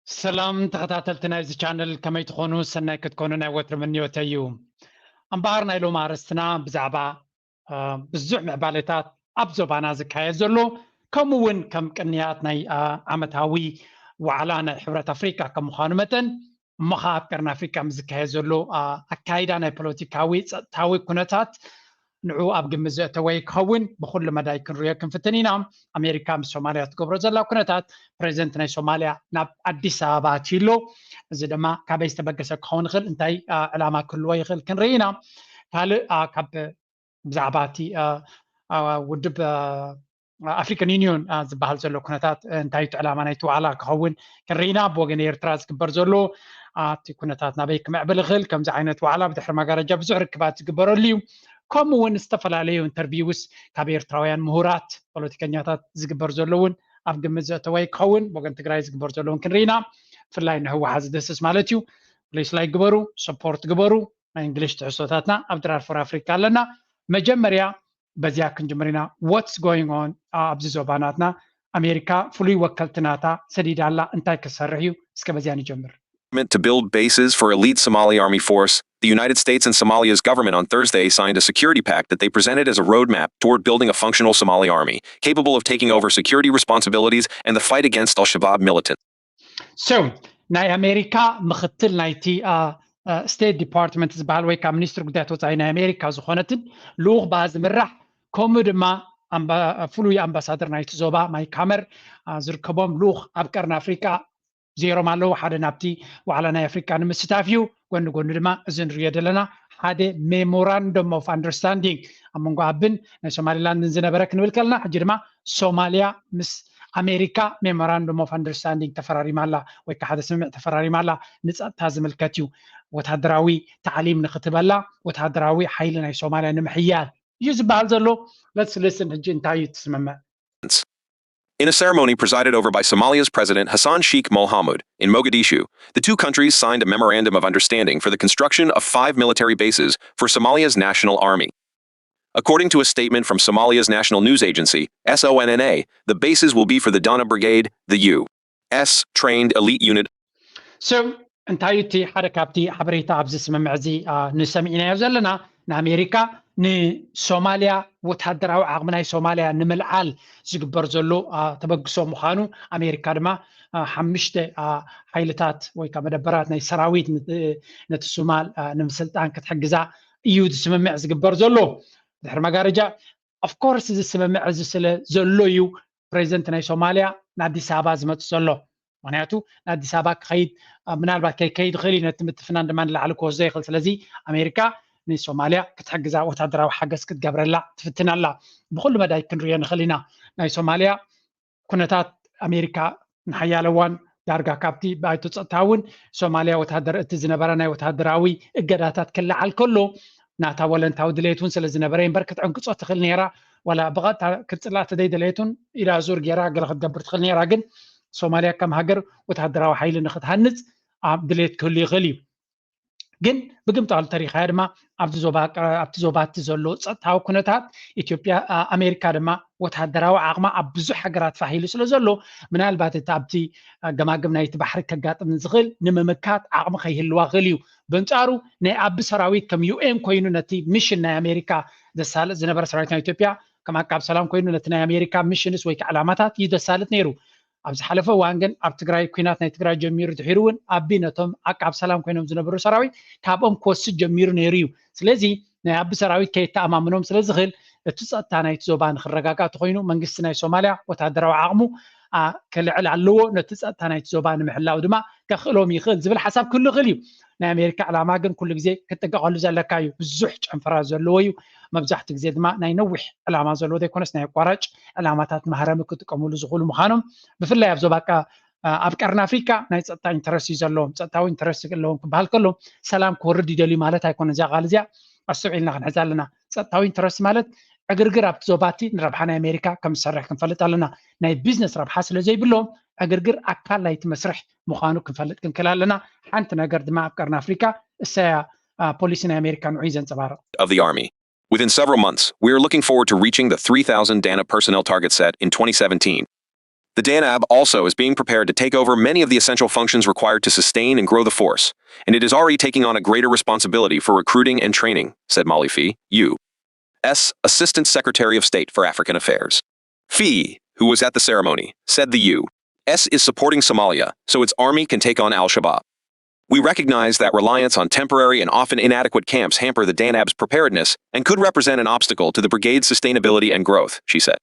ሰላም ተኸታተልቲ ናይዚ ቻነል፣ ከመይ ትኾኑ? ሰናይ ክትኮኑ ናይ ወትሪ ምንዮተይ እዩ። ኣምባሃር ናይ ሎሚ ኣርእስትና ብዛዕባ ብዙሕ ምዕባለታት ኣብ ዞባና ዝካየድ ዘሎ፣ ከምኡ እውን ከም ቅንያት ናይ ዓመታዊ ዋዕላ ናይ ሕብረት ኣፍሪካ ከም ምዃኑ መጠን፣ እሞ ኸዓ ኣብ ቀርኒ ኣፍሪካ ምስ ዝካየድ ዘሎ ኣካይዳ ናይ ፖለቲካዊ ጸጥታዊ ኩነታት ንዑ ኣብ ግምት ዘእተወ ክኸውን ብኩሉ መዳይ ክንሪኦ ክንፍትን ኢና። ኣሜሪካ ምስ ሶማልያ ትገብሮ ዘላ ኩነታት፣ ፕሬዚደንት ናይ ሶማልያ ናብ ኣዲስ ኣበባ ኣትዩ ኣሎ። እዚ ድማ ካበይ ዝተበገሰ ክኸውን ይኽእል፣ እንታይ ዕላማ ክህልዎ ይኽእል ክንርኢ ኢና። ካልእ ካብ ብዛዕባ እቲ ውድብ ኣፍሪካን ዩኒዮን ዝበሃል ዘሎ ኩነታት፣ እንታይ እቲ ዕላማ ናይቲ ዋዕላ ክኸውን ክንርኢ ኢና። ብወገን ኤርትራ ዝግበር ዘሎ እቲ ኩነታት ናበይ ክምዕብል ይኽእል፣ ከምዚ ዓይነት ዋዕላ ብድሕሪ መጋረጃ ብዙሕ ርክባት ዝግበረሉ እዩ። ከምኡ እውን ዝተፈላለዩ ኢንተርቪውስ ካብ ኤርትራውያን ምሁራት ፖለቲከኛታት ዝግበር ዘሎ እውን ኣብ ግምት ዘእተወ ክኸውን፣ ብወገን ትግራይ ዝግበር ዘሎ እውን ክንርኢ ኢና። ብፍላይ ንህወሓት ዝድህስስ ማለት እዩ። ፕሊስ ላይክ ግበሩ፣ ሰፖርት ግበሩ። ናይ እንግሊሽ ትሕዝቶታትና ኣብ ድራር ፎር ኣፍሪካ ኣለና። መጀመርያ በዚኣ ክንጅምር ኢና። What's going on ኣብዚ ዞባ ናትና? ኣሜሪካ ፍሉይ ወከልቲ ናታ ሰዲዳ ኣላ። እንታይ ክሰርሕ እዩ? እስከ በዚኣ ንጀምር። To build bases for elite Somali army force, the United States and Somalia's government on Thursday signed a security pact that they presented as a roadmap toward building a functional Somali army capable of taking over security responsibilities and the fight against al-Shabaab militants. So ናይ ኣሜሪካ ምክትል ናይቲ ስቴት ዲፓርትመንት ዝበሃል ወይ ከዓ ሚኒስትሪ ጉዳያት ወፃኢ ናይ ኣሜሪካ ዝኾነትን ልኡኽ ብኣ ዝምራሕ፣ ከምኡ ድማ ፍሉይ ኣምባሳደር ናይቲ ዞባ ማይክ ሃመር ዝርከቦም ልኡኽ ኣብ ቀርኒ ኣፍሪካ ዜሮም ኣለዉ። ሓደ ናብቲ ዋዕላ ናይ ኣፍሪካ ንምስታፍ እዩ። ጎኒ ጎኒ ድማ እዚ ንሪኦ ዘለና ሓደ ሜሞራንደም ኦፍ ኣንደርስታንዲንግ ኣብ መንጎ ኣብን ናይ ሶማሊላንድን ዝነበረ ክንብል ከለና፣ ሕጂ ድማ ሶማልያ ምስ ኣሜሪካ ሜሞራንደም ኦፍ ኣንደርስታንዲንግ ተፈራሪማ ኣላ፣ ወይ ከዓ ሓደ ስምምዕ ተፈራሪማ ኣላ። ንፀጥታ ዝምልከት እዩ። ወታደራዊ ታዕሊም ንክትበላ፣ ወታደራዊ ሓይሊ ናይ ሶማልያ ንምሕያል እዩ ዝበሃል ዘሎ። Let's listen ሕጂ እንታይ እዩ እቲ ስምምዕ? In a ceremony presided over by Somalia's President Hassan Sheikh Mohamud in Mogadishu, the two countries signed a memorandum of understanding for the construction of five military bases for Somalia's national army. According to a statement from Somalia's national news agency, SONNA, the bases will be for the Dana Brigade, the U S trained elite unit. So እንታይ እቲ ሓደ ካብቲ ሓበሬታ ኣብዚ ስምምዕ እዚ ንሰሚዕናዮ ዘለና፣ ንኣሜሪካ ንሶማልያ ወታደራዊ ዓቕሚ ናይ ሶማልያ ንምልዓል ዝግበር ዘሎ ተበግሶ ምዃኑ፣ ኣሜሪካ ድማ ሓሙሽተ ሓይልታት ወይ ከዓ መደበራት ናይ ሰራዊት ነቲ ሶማል ንምስልጣን ክትሕግዛ እዩ ዝስምምዕ ዝግበር ዘሎ። ድሕሪ መጋረጃ ኦፍኮርስ እዚ ስምምዕ እዚ ስለ ዘሎ እዩ ፕሬዚደንት ናይ ሶማልያ ንኣዲስ ኣበባ ዝመፅእ ዘሎ። ምክንያቱ ንኣዲስ ኣበባ ክኸይድ ምናልባት ከይከይድ ይኽእል እዩ፣ ነቲ ምትፍናን ድማ ንላዕሊ ክወስዶ ይኽእል። ስለዚ ኣሜሪካ ንሶማልያ ክትሕግዛ ወታደራዊ ሓገዝ ክትገብረላ ትፍትን ኣላ። ብኩሉ መዳይ ክንሪኦ ንኽእል ኢና። ናይ ሶማልያ ኩነታት ኣሜሪካ ንሓያለ እዋን ዳርጋ ካብቲ ባይቶ ጸጥታ እውን ሶማልያ ወታደር እቲ ዝነበረ ናይ ወታደራዊ እገዳታት ክለዓል ከሎ ናታ ወለንታዊ ድሌት እውን ስለ ዝነበረ እምበር ክትዕንቅጾ ትኽእል ነይራ። ዋላ ብቐጥታ ክትጽላእ ተደይደለየት እውን ኢዳ ዙር ገይራ ገለ ክትገብር ትኽእል ነይራ። ግን ሶማልያ ከም ሃገር ወታደራዊ ሓይሊ ንክትሃንጽ ኣብ ድሌት ክህሉ ይኽእል እዩ። ግን ብግምጣሉ ተሪኻያ ድማ ኣብቲ ዞባ ኣብቲ ዞባ እቲ ዘሎ ጸጥታዊ ኩነታት ኢትዮጵያ ኣሜሪካ ድማ ወታደራዊ ዓቕማ ኣብ ብዙሕ ሃገራት ፋሂሉ ስለ ዘሎ ምናልባት እቲ ኣብቲ ገማግም ናይቲ ባሕሪ ከጋጥም ዝኽእል ንምምካት ዓቕሚ ከይህልዋ ክእል እዩ። በንጻሩ ናይ ኣቢ ሰራዊት ከም ዩኤን ኮይኑ ነቲ ሚሽን ናይ ኣሜሪካ ዘሳልጥ ዝነበረ ሰራዊት ናይ ኢትዮጵያ ከም ኣቃብ ሰላም ኮይኑ ነቲ ናይ ኣሜሪካ ሚሽንስ ወይ ዕላማታት እዩ ዘሳልጥ ነይሩ። ኣብ ዝሓለፈ እዋን ግን ኣብ ትግራይ ኲናት ናይ ትግራይ ጀሚሩ ድሒሩ እውን ኣቢ ነቶም ኣቃብ ሰላም ኮይኖም ዝነበሩ ሰራዊት ካብኦም ክወስድ ጀሚሩ ነይሩ እዩ። ስለዚ ናይ ኣቢ ሰራዊት ከየተኣማምኖም ስለ ዝኽእል እቲ ጸጥታ ናይቲ ዞባ ንክረጋጋእ ተኮይኑ መንግስቲ ናይ ሶማልያ ወታደራዊ ዓቕሙ ከልዕል ኣለዎ፣ ነቲ ጸጥታ ናይቲ ዞባ ንምሕላው ድማ ከኽእሎም ይኽእል ዝብል ሓሳብ ክህሉ ይኽእል እዩ። ናይ ኣሜሪካ ዕላማ ግን ኩሉ ግዜ ክትጥንቀቐሉ ዘለካ እዩ። ብዙሕ ጨንፈራት ዘለዎ እዩ። መብዛሕትኡ ግዜ ድማ ናይ ነዊሕ ዕላማ ዘለዎ ዘይኮነስ ናይ ኣቋራጭ ዕላማታት መሃረሚ ክጥቀምሉ ዝኽእሉ ምዃኖም ብፍላይ ኣብ ዞባ ኣብ ቀርኒ ኣፍሪካ ናይ ፀጥታ ኢንተረስት እዩ ዘለዎም። ፀጥታዊ ኢንተረስት ኣለዎም ክበሃል ከሎ ሰላም ክወርድ ይደልዩ ማለት ኣይኮነ። እዚኣ ቃል እዚኣ ኣስተውዒልና ክንሕዛ ኣለና። ፀጥታዊ ኢንተረስት ማለት ዕግርግር ኣብቲ ዞባቲ ንረብሓ ናይ ኣሜሪካ ከም ዝሰርሕ ክንፈልጥ ኣለና። ናይ ቢዝነስ ረብሓ ስለ ዘይብሎም ዕግርግር ኣካል ናይቲ መስርሕ ምዃኑ ክንፈልጥ ክንክእል ኣለና። ሓንቲ ነገር ድማ ኣብ ቀርኒ ኣፍሪካ እሳያ ፖሊሲ ናይ ኣሜሪካ ንዑ እዩ ዘንፀባርቕ። Of the Army. Within several months, we are looking forward to reaching the three thousand Dana personnel target set in twenty seventeen. The Danab also is being prepared to take over many of the essential functions required to sustain and grow the force, and it is already taking on a greater responsibility for recruiting and training, said Molly Fee, U.S. Assistant Secretary of State for African Affairs. Fee, who was at the ceremony, said the U.S. is supporting Somalia so its army can take on al Shabaab. We recognize that reliance on temporary and often inadequate camps hamper the Danab's preparedness and could represent an obstacle to the brigade's sustainability and growth, she said.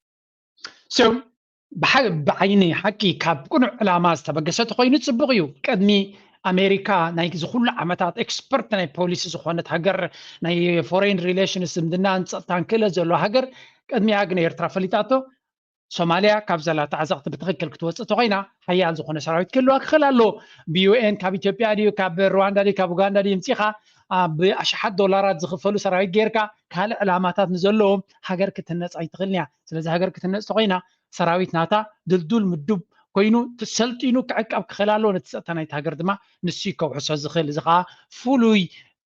So ብዓይኒ ሓቂ ካብ ቅኑዕ ዕላማ ዝተበገሰ ተኮይኑ ጽቡቕ እዩ። ቅድሚ ኣሜሪካ ናይ ዝኩሉ ዓመታት ኤክስፐርት ናይ ፖሊሲ ዝኾነት ሃገር፣ ናይ ፎሬን ሪሌሽንስ፣ ዝምድናን ጸጥታን ክእለት ዘለዎ ሃገር፣ ቅድሚያ ግን ኤርትራ ፈሊጣቶ። ሶማሊያ ካብ ዘላታ ዓዘቕቲ ብትኽክል ክትወፅእ ተኮይና ሓያል ዝኾነ ሰራዊት ክህልዋ ክኽእል ኣለዎ። ብዩኤን ካብ ኢትዮጵያ ድዩ ካብ ሩዋንዳ ድዩ ካብ ኡጋንዳ ድዩ ምፂኻ ብኣሽሓት ዶላራት ዝኽፈሉ ሰራዊት ጌርካ ካልእ ዕላማታት ንዘለዎም ሃገር ክትህነፅ ኣይትኽእልን እያ። ስለዚ ሃገር ክትህነፅ ተኮይና ሰራዊት ናታ ድልዱል ምዱብ ኮይኑ ሰልጢኑ ክዕቀብ ክኽእል ኣለዎ። ነቲ ፀጥታ ናይቲ ሃገር ድማ ንሱ ከውሕሶ ዝኽእል። እዚ ከዓ ፍሉይ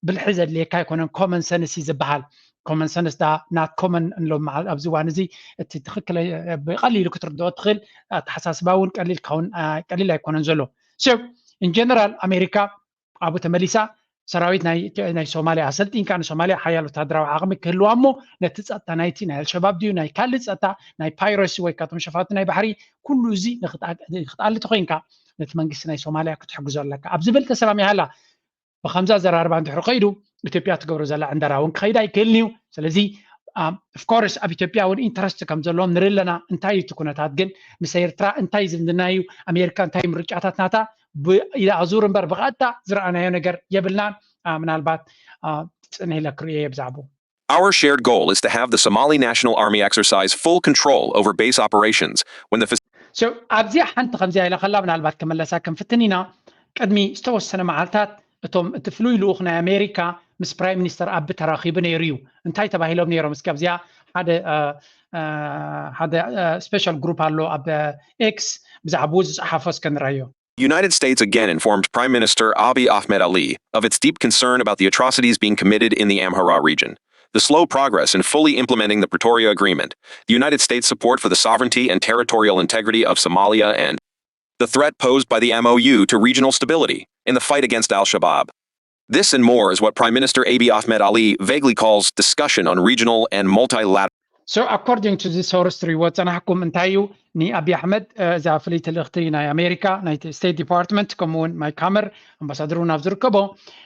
ብልሒ ዘድልየካ ኣይኮነን። ኮመን ሰንስ እዩ ዝበሃል። ኮመን ሰንስ ዳ ናት ኮመን እንሎም ኣብዚ እዋን እዚ እቲ ትኽክለ ብቐሊሉ ክትርድኦ ትኽእል ኣተሓሳስባ እውን ቀሊል ክኸውን ቀሊል ኣይኮነን ዘሎ። So in general ኣሜሪካ ኣብኡ ተመሊሳ ሰራዊት ናይ ሶማሊያ ኣሰልጢንካ ንሶማሊያ ሓያል ወታደራዊ ዓቕሚ ክህልዋ እሞ ነቲ ፀጥታ ናይቲ ናይ ኣልሸባብ ድዩ ናይ ካልእ ፀጥታ ናይ ፓይረሲ ወይ ካቶም ሸፋቱ ናይ ባሕሪ ኩሉ እዚ ንክትኣሊ ተኮይንካ ነቲ መንግስቲ ናይ ሶማሊያ ክትሕግዞ ኣለካ ኣብ ዝብል ተሰማሚሃላ ብከምዚ ኣዘራርባ እንድሕር ከይዱ ኢትዮጵያ ትገብሮ ዘላ ዕንደራ እውን ክኸይድ ኣይክእልን እዩ። ስለዚ ኦፍኮርስ ኣብ ኢትዮጵያ እውን ኢንተረስት ከም ዘለዎም ንርኢ ኣለና። እንታይ እዩ እቲ ኩነታት ግን ምስ ኤርትራ እንታይ ዝምድና እዩ? ኣሜሪካ እንታይ ምርጫታት ናታ ብኢዳ ኣዙር እምበር ብቐጥታ ዝረኣናዮ ነገር የብልናን። ምናልባት ፅንሕ ኢለ ክርእዮ እየ ብዛዕባኡ። Our shared goal is to have the Somali National Army exercise full control over base operations when the ኣብዚኣ ሓንቲ ከምዚኣ ኢላ ከላ ምናልባት ክመለሳ ክንፍትን ኢና። ቅድሚ ዝተወሰነ መዓልታት እቶም እቲ ፍሉይ ልኡኽ ናይ ኣሜሪካ ምስ ፕራይም ሚኒስተር ኣቢ ተራኺቡ ነይሩ እዩ። እንታይ ተባሂሎም ነይሮም? እስኪ ኣብዚኣ ሓደ ሓደ ስፔሻል ግሩፕ ኣሎ ኣብ ኤክስ ብዛዕባኡ ዝፀሓፎ እስከ ንራዮ። United States again informed Prime Minister Abiy Ahmed Ali of its deep concern about the atrocities being committed in the Amhara region, the slow progress in fully implementing the Pretoria Agreement, the United States' support for the sovereignty and territorial integrity of Somalia, and the threat posed by the M O U to regional stability in the fight against al Shabaab. This and more is what Prime Minister Abiy Ahmed Ali vaguely calls discussion on regional and multilateral So according to the source ትሪእዎ ዝፀናሕኩም እንታይ እዩ ንኣቢ ኣሕመድ እዛ ፍልይቲ ልእኽቲ ናይ ኣሜሪካ ናይ ስቴት ዲፓርትመንት ከምኡውን ማይክ ሃመር ኣምባሳደር እውን ኣብ ዝርከቦ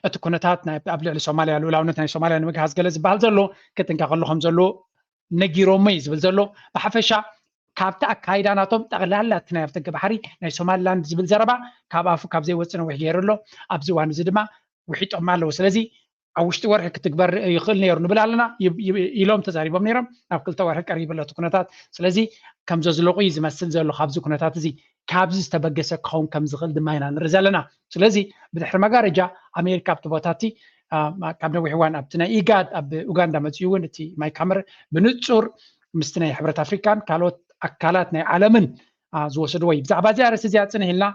እቲ ኩነታት ኣብ ልዕሊ ሶማልያ ልኡላውነት ናይ ሶማልያ ንምግሃዝ ገለ ዝበሃል ዘሎ ክጥንቀቐሉ ከም ዘለዎ ነጊሮሞ እዩ ዝብል ዘሎ። ብሓፈሻ ካብቲ ኣካይዳ ናቶም ጠቕላላ እቲ ናይ ኣፍደገ ባሕሪ ናይ ሶማሊላንድ ዝብል ዘረባ ካብ ኣፉ ካብ ዘይወፅእ ነዊሕ ገይሩ ኣሎ። ኣብዚ እዋን እዚ ድማ ውሒጦማ ኣለዉ። ስለዚ ኣብ ውሽጢ ወርሒ ክትግበር ይኽእል ነይሩ ንብል ኣለና ኢሎም ተዛሪቦም ነይሮም። ናብ ክልተ ወርሒ ቀሪቡ ኣሎ እቲ ኩነታት። ስለዚ ከም ዘዝለቑ እዩ ዝመስል ዘሎ ካብዚ ኩነታት እዚ። ካብዚ ዝተበገሰ ክኸውን ከም ዝኽእል ድማ ኢና ንርኢ ዘለና። ስለዚ ብድሕሪ መጋረጃ ኣሜሪካ ኣብቲ ቦታ እቲ ካብ ነዊሕ እዋን ኣብቲ ናይ ኢጋድ ኣብ ኡጋንዳ መፅኡ እውን እቲ ማይክ ሃመር ብንፁር ምስቲ ናይ ሕብረት ኣፍሪካን ካልኦት ኣካላት ናይ ዓለምን ዝወሰድዎ እዩ። ብዛዕባ እዚ ኣርእስቲ እዚኣ ፅንሕ ኢልና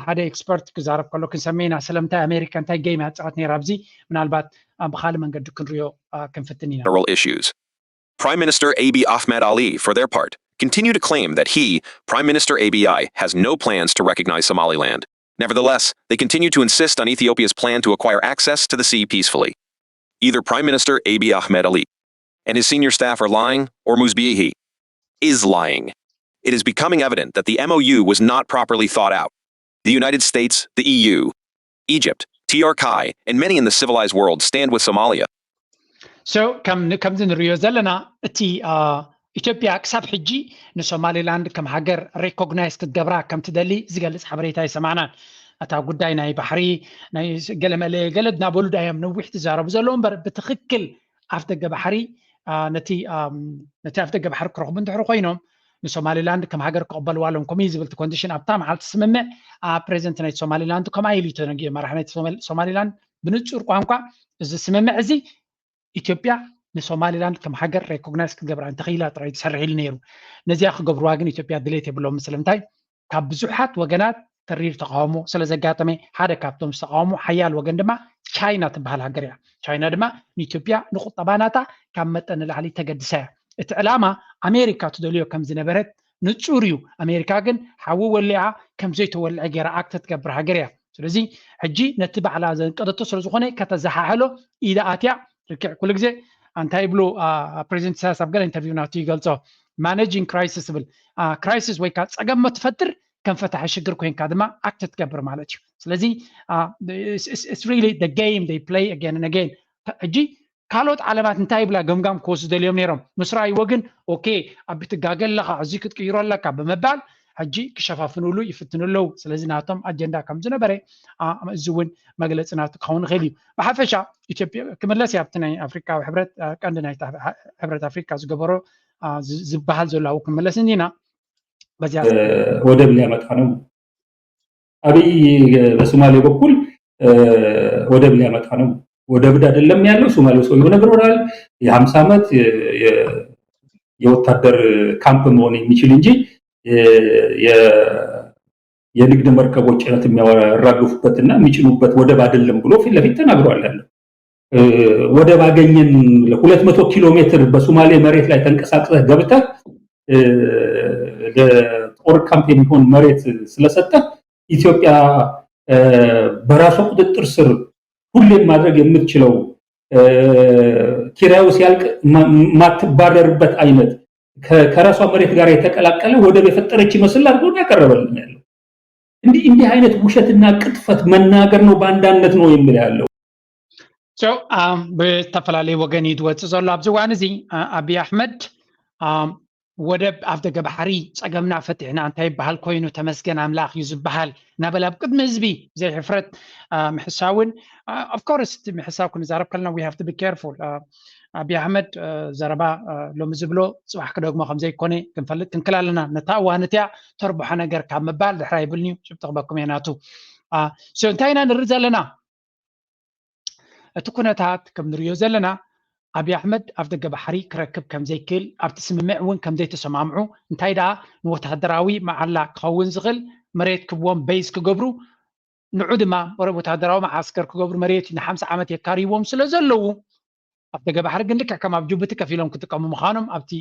ሓደ ኤክስፐርት ክዛረብ ከሎ ክንሰምዕ ኢና። ስለምንታይ ኣሜሪካ እንታይ ጌም እያ ትፃወት ነይራ ኣብዚ ምናልባት ብካልእ መንገዲ ክንሪኦ ክንፍትን ኢና። Federal issues. Prime Minister Abiy Ahmed Ali, for their part, continue to claim that he, Prime Minister Abiy, has no plans to recognize Somaliland. Nevertheless, they continue to insist on Ethiopia's plan to acquire access to the sea peacefully. Either Prime Minister Abiy Ahmed Ali and his senior staff are lying, or Musbihi is lying. It is becoming evident that the M O U was not properly thought out. The United States, the E U, Egypt, T R K I, and many in the civilized world stand with Somalia. So ከም ከምዚ ንሪኦ ዘለና እቲ ኢትዮጵያ ክሳብ ሕጂ ንሶማሌላንድ ከም ሃገር ሬኮግናይዝ ክትገብራ ከም ትደሊ ዝገልፅ ሓበሬታ ኣይሰማዕናን። እታ ጉዳይ ናይ ባሕሪ ናይ ገለመለ ገለ እናበሉ ዳዮም ነዊሕ ትዛረቡ ዘለዉ እምበር ብትኽክል ኣፍ ደገ ባሕሪ ነቲ ነቲ ኣፍ ደገ ባሕሪ ክረኽቡ እንድሕሪ ኮይኖም ንሶማሌላንድ ከም ሃገር ክቕበልዋ ኣለዎም ከምኡ እዩ ዝብል እቲ ኮንዲሽን ኣብታ መዓልቲ ስምምዕ ፕሬዚደንት ናይ ሶማሌላንድ ከምኣ ኢሉ እዩ ተነጊሩ። መራሒ ናይ ሶማሌላንድ ብንፁር ቋንቋ እዚ ስምምዕ እዚ ኢትዮጵያ ንሶማሌላንድ ከም ሃገር ሬኮግናይዝ ክትገብራ እንተኽኢላ ጥራይ ትሰርሕ ኢሉ ነይሩ። ነዚኣ ክገብርዋ ግን ኢትዮጵያ ድሌት የብሎም። ስለምንታይ? ካብ ብዙሓት ወገናት ተሪር ተቃውሞ ስለ ዘጋጠመ ሓደ ካብቶም ዝተቃወሙ ሓያል ወገን ድማ ቻይና ትበሃል ሃገር እያ። ቻይና ድማ ንኢትዮጵያ ንቁጠባ ናታ ካብ መጠን ንላዕሊ ተገድሳ እያ። እቲ ዕላማ ኣሜሪካ ትደልዮ ከም ዝነበረት ንጹር እዩ። ኣሜሪካ ግን ሓዊ ወሊዓ ከም ዘይተወልዐ ገይራ ኣክት ትገብር ሃገር እያ። ስለዚ ሕጂ ነቲ ባዕላ ዘንቀደቶ ስለ ዝኾነ ከተዘሓሕሎ ኢዳ ኣትያ። ልክዕ ኩሉ ግዜ እንታይ ይብሉ ፕሬዚደንት ኢሳያስ ኣብ ገለ ኢንተርቪው ናቱ ይገልጾ፣ ማኔጂንግ ክራይሲስ ዝብል ክራይሲስ ወይ ከዓ ጸገም ትፈጥር ከም ፈታሒ ሽግር ኮይንካ ድማ ኣክት ትገብር ማለት እዩ። ስለዚ ሪሊ ጌም ይ ፕለይ ኣገን ኣገን። ሕጂ ካልኦት ዓለማት እንታይ ይብላ ገምጋም ክወስዱ ደልዮም ነይሮም። ምስ ረኣይዎ ግን ኦኬ፣ ኣብ ትጋገ ኣለኻ፣ እዚ ክትቅይሮ ኣለካ ብምባል ሕጂ ክሸፋፍንሉ ይፍትኑ ኣለዉ። ስለዚ ናቶም ኣጀንዳ ከም ዝነበረ እዚ እውን መግለፂ ናቱ ክኸውን ይኽእል እዩ። ብሓፈሻ ኢትዮጵያ ክምለስ ኣብቲ ናይ ኣፍሪካዊ ሕብረት ቀንዲ ናይ ሕብረት ኣፍሪካ ዝገበሮ ዝበሃል ዘሎ ኣብኡ ክምለስ እንዲና። በዚያ ወደብ ሊያመጣ ነው። አብይ በሶማሌ በኩል ወደብ ሊያመጣ ነው። ወደብ አይደለም ያለው ሶማሌው ሰው የሆነ ብር ወዳል የ50 ዓመት የወታደር ካምፕ መሆን የሚችል እንጂ የንግድ መርከቦች ጭነት የሚያራግፉበትና የሚጭኑበት ወደብ አይደለም ብሎ ፊት ለፊት ተናግሯል። ያለው ወደብ አገኘን ለ200 ኪሎ ሜትር በሶማሌ መሬት ላይ ተንቀሳቅሰህ ገብተህ ለጦር ካምፕ የሚሆን መሬት ስለሰጠህ ኢትዮጵያ በራሷ ቁጥጥር ስር ሁሌም ማድረግ የምትችለው ኪራዩ ሲያልቅ ማትባረርበት አይነት ከራሷ መሬት ጋር የተቀላቀለ ወደብ የፈጠረች ይመስል አድርጎ ያቀረበልን ያለው። እንዲህ እንዲህ አይነት ውሸትና ቅጥፈት መናገር ነው፣ ባንዳነት ነው የሚል ያለው። ብዝተፈላለዩ ወገን እዩ ዝወፅእ ዘሎ ኣብዚ እዋን እዚ። ኣብይ ኣሕመድ ወደብ ኣፍ ደገ ባሕሪ ጸገምና ፈቲሕና እንታይ ይበሃል ኮይኑ ተመስገን ኣምላኽ እዩ ዝበሃል እናበለ ኣብ ቅድሚ ህዝቢ ዘይሕፍረት ምሕሳውን። ኦፍኮርስ እቲ ምሕሳው ክንዛረብ ከለና we have to be careful። ኣብይ ኣሕመድ ዘረባ ሎሚ ዝብሎ ፅባሕ ክደግሞ ከምዘይኮነ ክንፈልጥ ክንክል ኣለና። ነታ እዋን እቲያ ተርብሖ ነገር ካብ ምባል ድሕር ኣይብልን እዩ። ጭብጢ ክበኩም እየ ናቱ። እንታይ ኢና ንርኢ ዘለና? እቲ ኩነታት ከም ንሪኦ ዘለና ኣብይ ኣሕመድ ኣፍ ደገ ባሕሪ ክረክብ ከም ዘይክእል ኣብቲ ስምምዕ እውን ከም ዘይተሰማምዑ እንታይ ደኣ ንወታደራዊ መዓላ ክኸውን ዝኽእል መሬት ክብዎም በይስ ክገብሩ ንዑ ድማ ወታደራዊ መዓስከር ክገብሩ መሬት ንሓምሳ ዓመት የካርይዎም ስለ ዘለዉ ኣፍ ደገ ባሕሪ ግን ልክዕ ከም ኣብ ጅቡቲ ከፊሎም ክጥቀሙ ምዃኖም ኣብቲ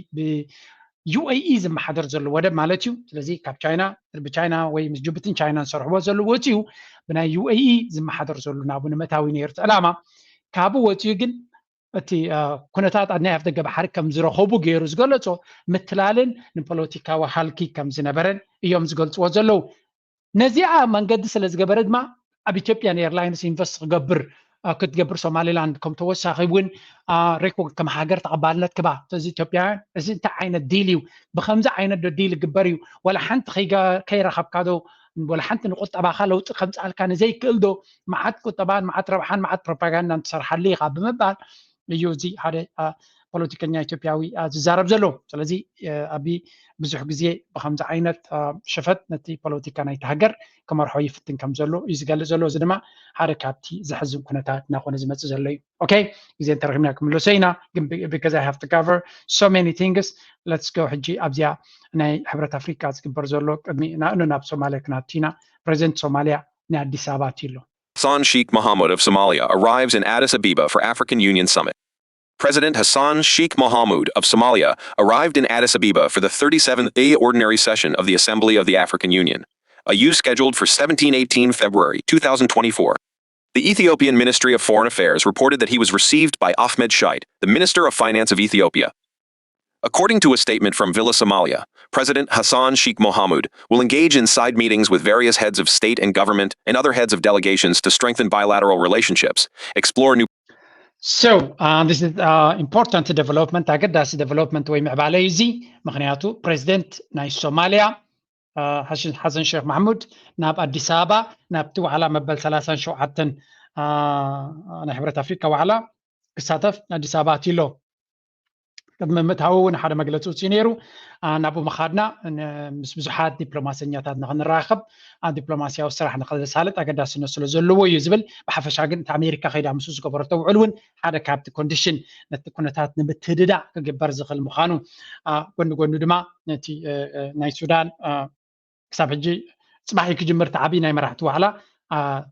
ብዩኤኢ ዝመሓደር ዘሎ ወደብ ማለት እዩ። ስለዚ ካብ ቻይና ብቻይና ወይ ምስ ጅቡቲን ቻይናን ዝሰርሕዎ ዘለዉ ወፂኡ ብናይ ዩኤኢ ዝመሓደር ዘሎ ናብኡ ንምእታው እዩ ነይሩ እቲ ዕላማ። ካብኡ ወፂኡ ግን እቲ ኩነታት ኣብ ናይ ኣፍ ደገ ባሕሪ ከም ዝረኸቡ ገይሩ ዝገለፆ ምትላልን ንፖለቲካዊ ሃልኪ ከም ዝነበረን እዮም ዝገልፅዎ ዘለዉ። ነዚኣ መንገዲ ስለ ዝገበረ ድማ ኣብ ኢትዮጵያን ኤርላይንስ ኢንቨስት ክገብር ክትገብር ሶማሊላንድ ከም ተወሳኺ እውን ሬኮርድ ከም ሃገር ተቐባልነት ክባ እዚ ኢትዮጵያውያን እዚ እንታይ ዓይነት ዲል እዩ? ብከምዚ ዓይነት ዶ ዲል ይግበር እዩ? ወላ ሓንቲ ከይረኸብካ ዶ ወላ ሓንቲ ንቁጠባኻ ለውጢ ከምፅኣልካ ንዘይክእል ዶ መዓት ቁጠባን መዓት ረብሓን መዓት ፕሮፓጋንዳን ትሰርሓሉ ኢኻ ብምባል እዩ እዚ ሓደ ፖለቲከኛ ኢትዮጵያዊ ዝዛረብ ዘሎ። ስለዚ ኣቢ ብዙሕ ግዜ ብከምዚ ዓይነት ሽፈት ነቲ ፖለቲካ ናይቲ ሃገር ክመርሖ ይፍትን ከም ዘሎ እዩ ዝገልጽ ዘሎ። እዚ ድማ ሓደ ካብቲ ዘሕዝን ኩነታት እናኾነ ዝመጽእ ዘሎ እዩ። ኦኬ፣ ግዜ እንተረኺብና ክምለሶ ኢና፣ ግን because I have to cover so many things, let's go። ሕጂ ኣብዚኣ ናይ ሕብረት ኣፍሪካ ዝግበር ዘሎ ቅድሚ ናእኑ ናብ ሶማልያ ክናቱ ኢና። ፕሬዚደንት ሶማልያ ናይ ኣዲስ ኣበባ ኣትዩ ኣሎ። Hassan Sheikh Mohamud of Somalia arrives in Addis Ababa for African Union Summit. President Hassan Sheikh Mohamud of Somalia arrived in Addis Ababa for the thirty-seventh A Ordinary Session of the Assembly of the African Union, a U scheduled for seventeen eighteen February two thousand twenty-four. The Ethiopian Ministry of Foreign Affairs reported that he was received by Ahmed Shide, the Minister of Finance of Ethiopia. According to a statement from Villa Somalia, President Hassan Sheikh Mohamud will engage in side meetings with various heads of state and government and other heads of delegations to strengthen bilateral relationships, explore new So, uh, this is uh, important development. ኣገዳሲ ዴቨሎፕመንት ወይ ምዕባለ እዩ እዚ። ምክንያቱ ፕሬዚደንት ናይ ሶማሊያ ሓሰን ሼክ ማሕሙድ ናብ ኣዲስ ኣበባ ናብቲ ዋዕላ መበል ሰላሳን ሸውዓተን ናይ ሕብረት ኣፍሪካ ዋዕላ ክሳተፍ ኣዲስ ኣበባ ኣትዩ ኣሎ። ቅድሚ ምእታዉ እውን ሓደ መግለፂ ውፅኡ ነይሩ። ናብኡ ምኻድና ምስ ብዙሓት ዲፕሎማሰኛታት ንክንራኸብ ዲፕሎማስያዊ ስራሕ ንክንሳልጥ ኣገዳስነት ስለ ዘለዎ እዩ ዝብል። ብሓፈሻ ግን እቲ ኣሜሪካ ከይዳ ምስኡ ዝገበረቶ ውዕል እውን ሓደ ካብቲ ኮንዲሽን ነቲ ኩነታት ንምትህድዳእ ክግበር ዝኽእል ምዃኑ ጎኒ ጎኑ ድማ ነቲ ናይ ሱዳን ክሳብ ሕጂ ፅባሕ ክጅምር እቲ ዓብዪ ናይ መራሕቲ ዋዕላ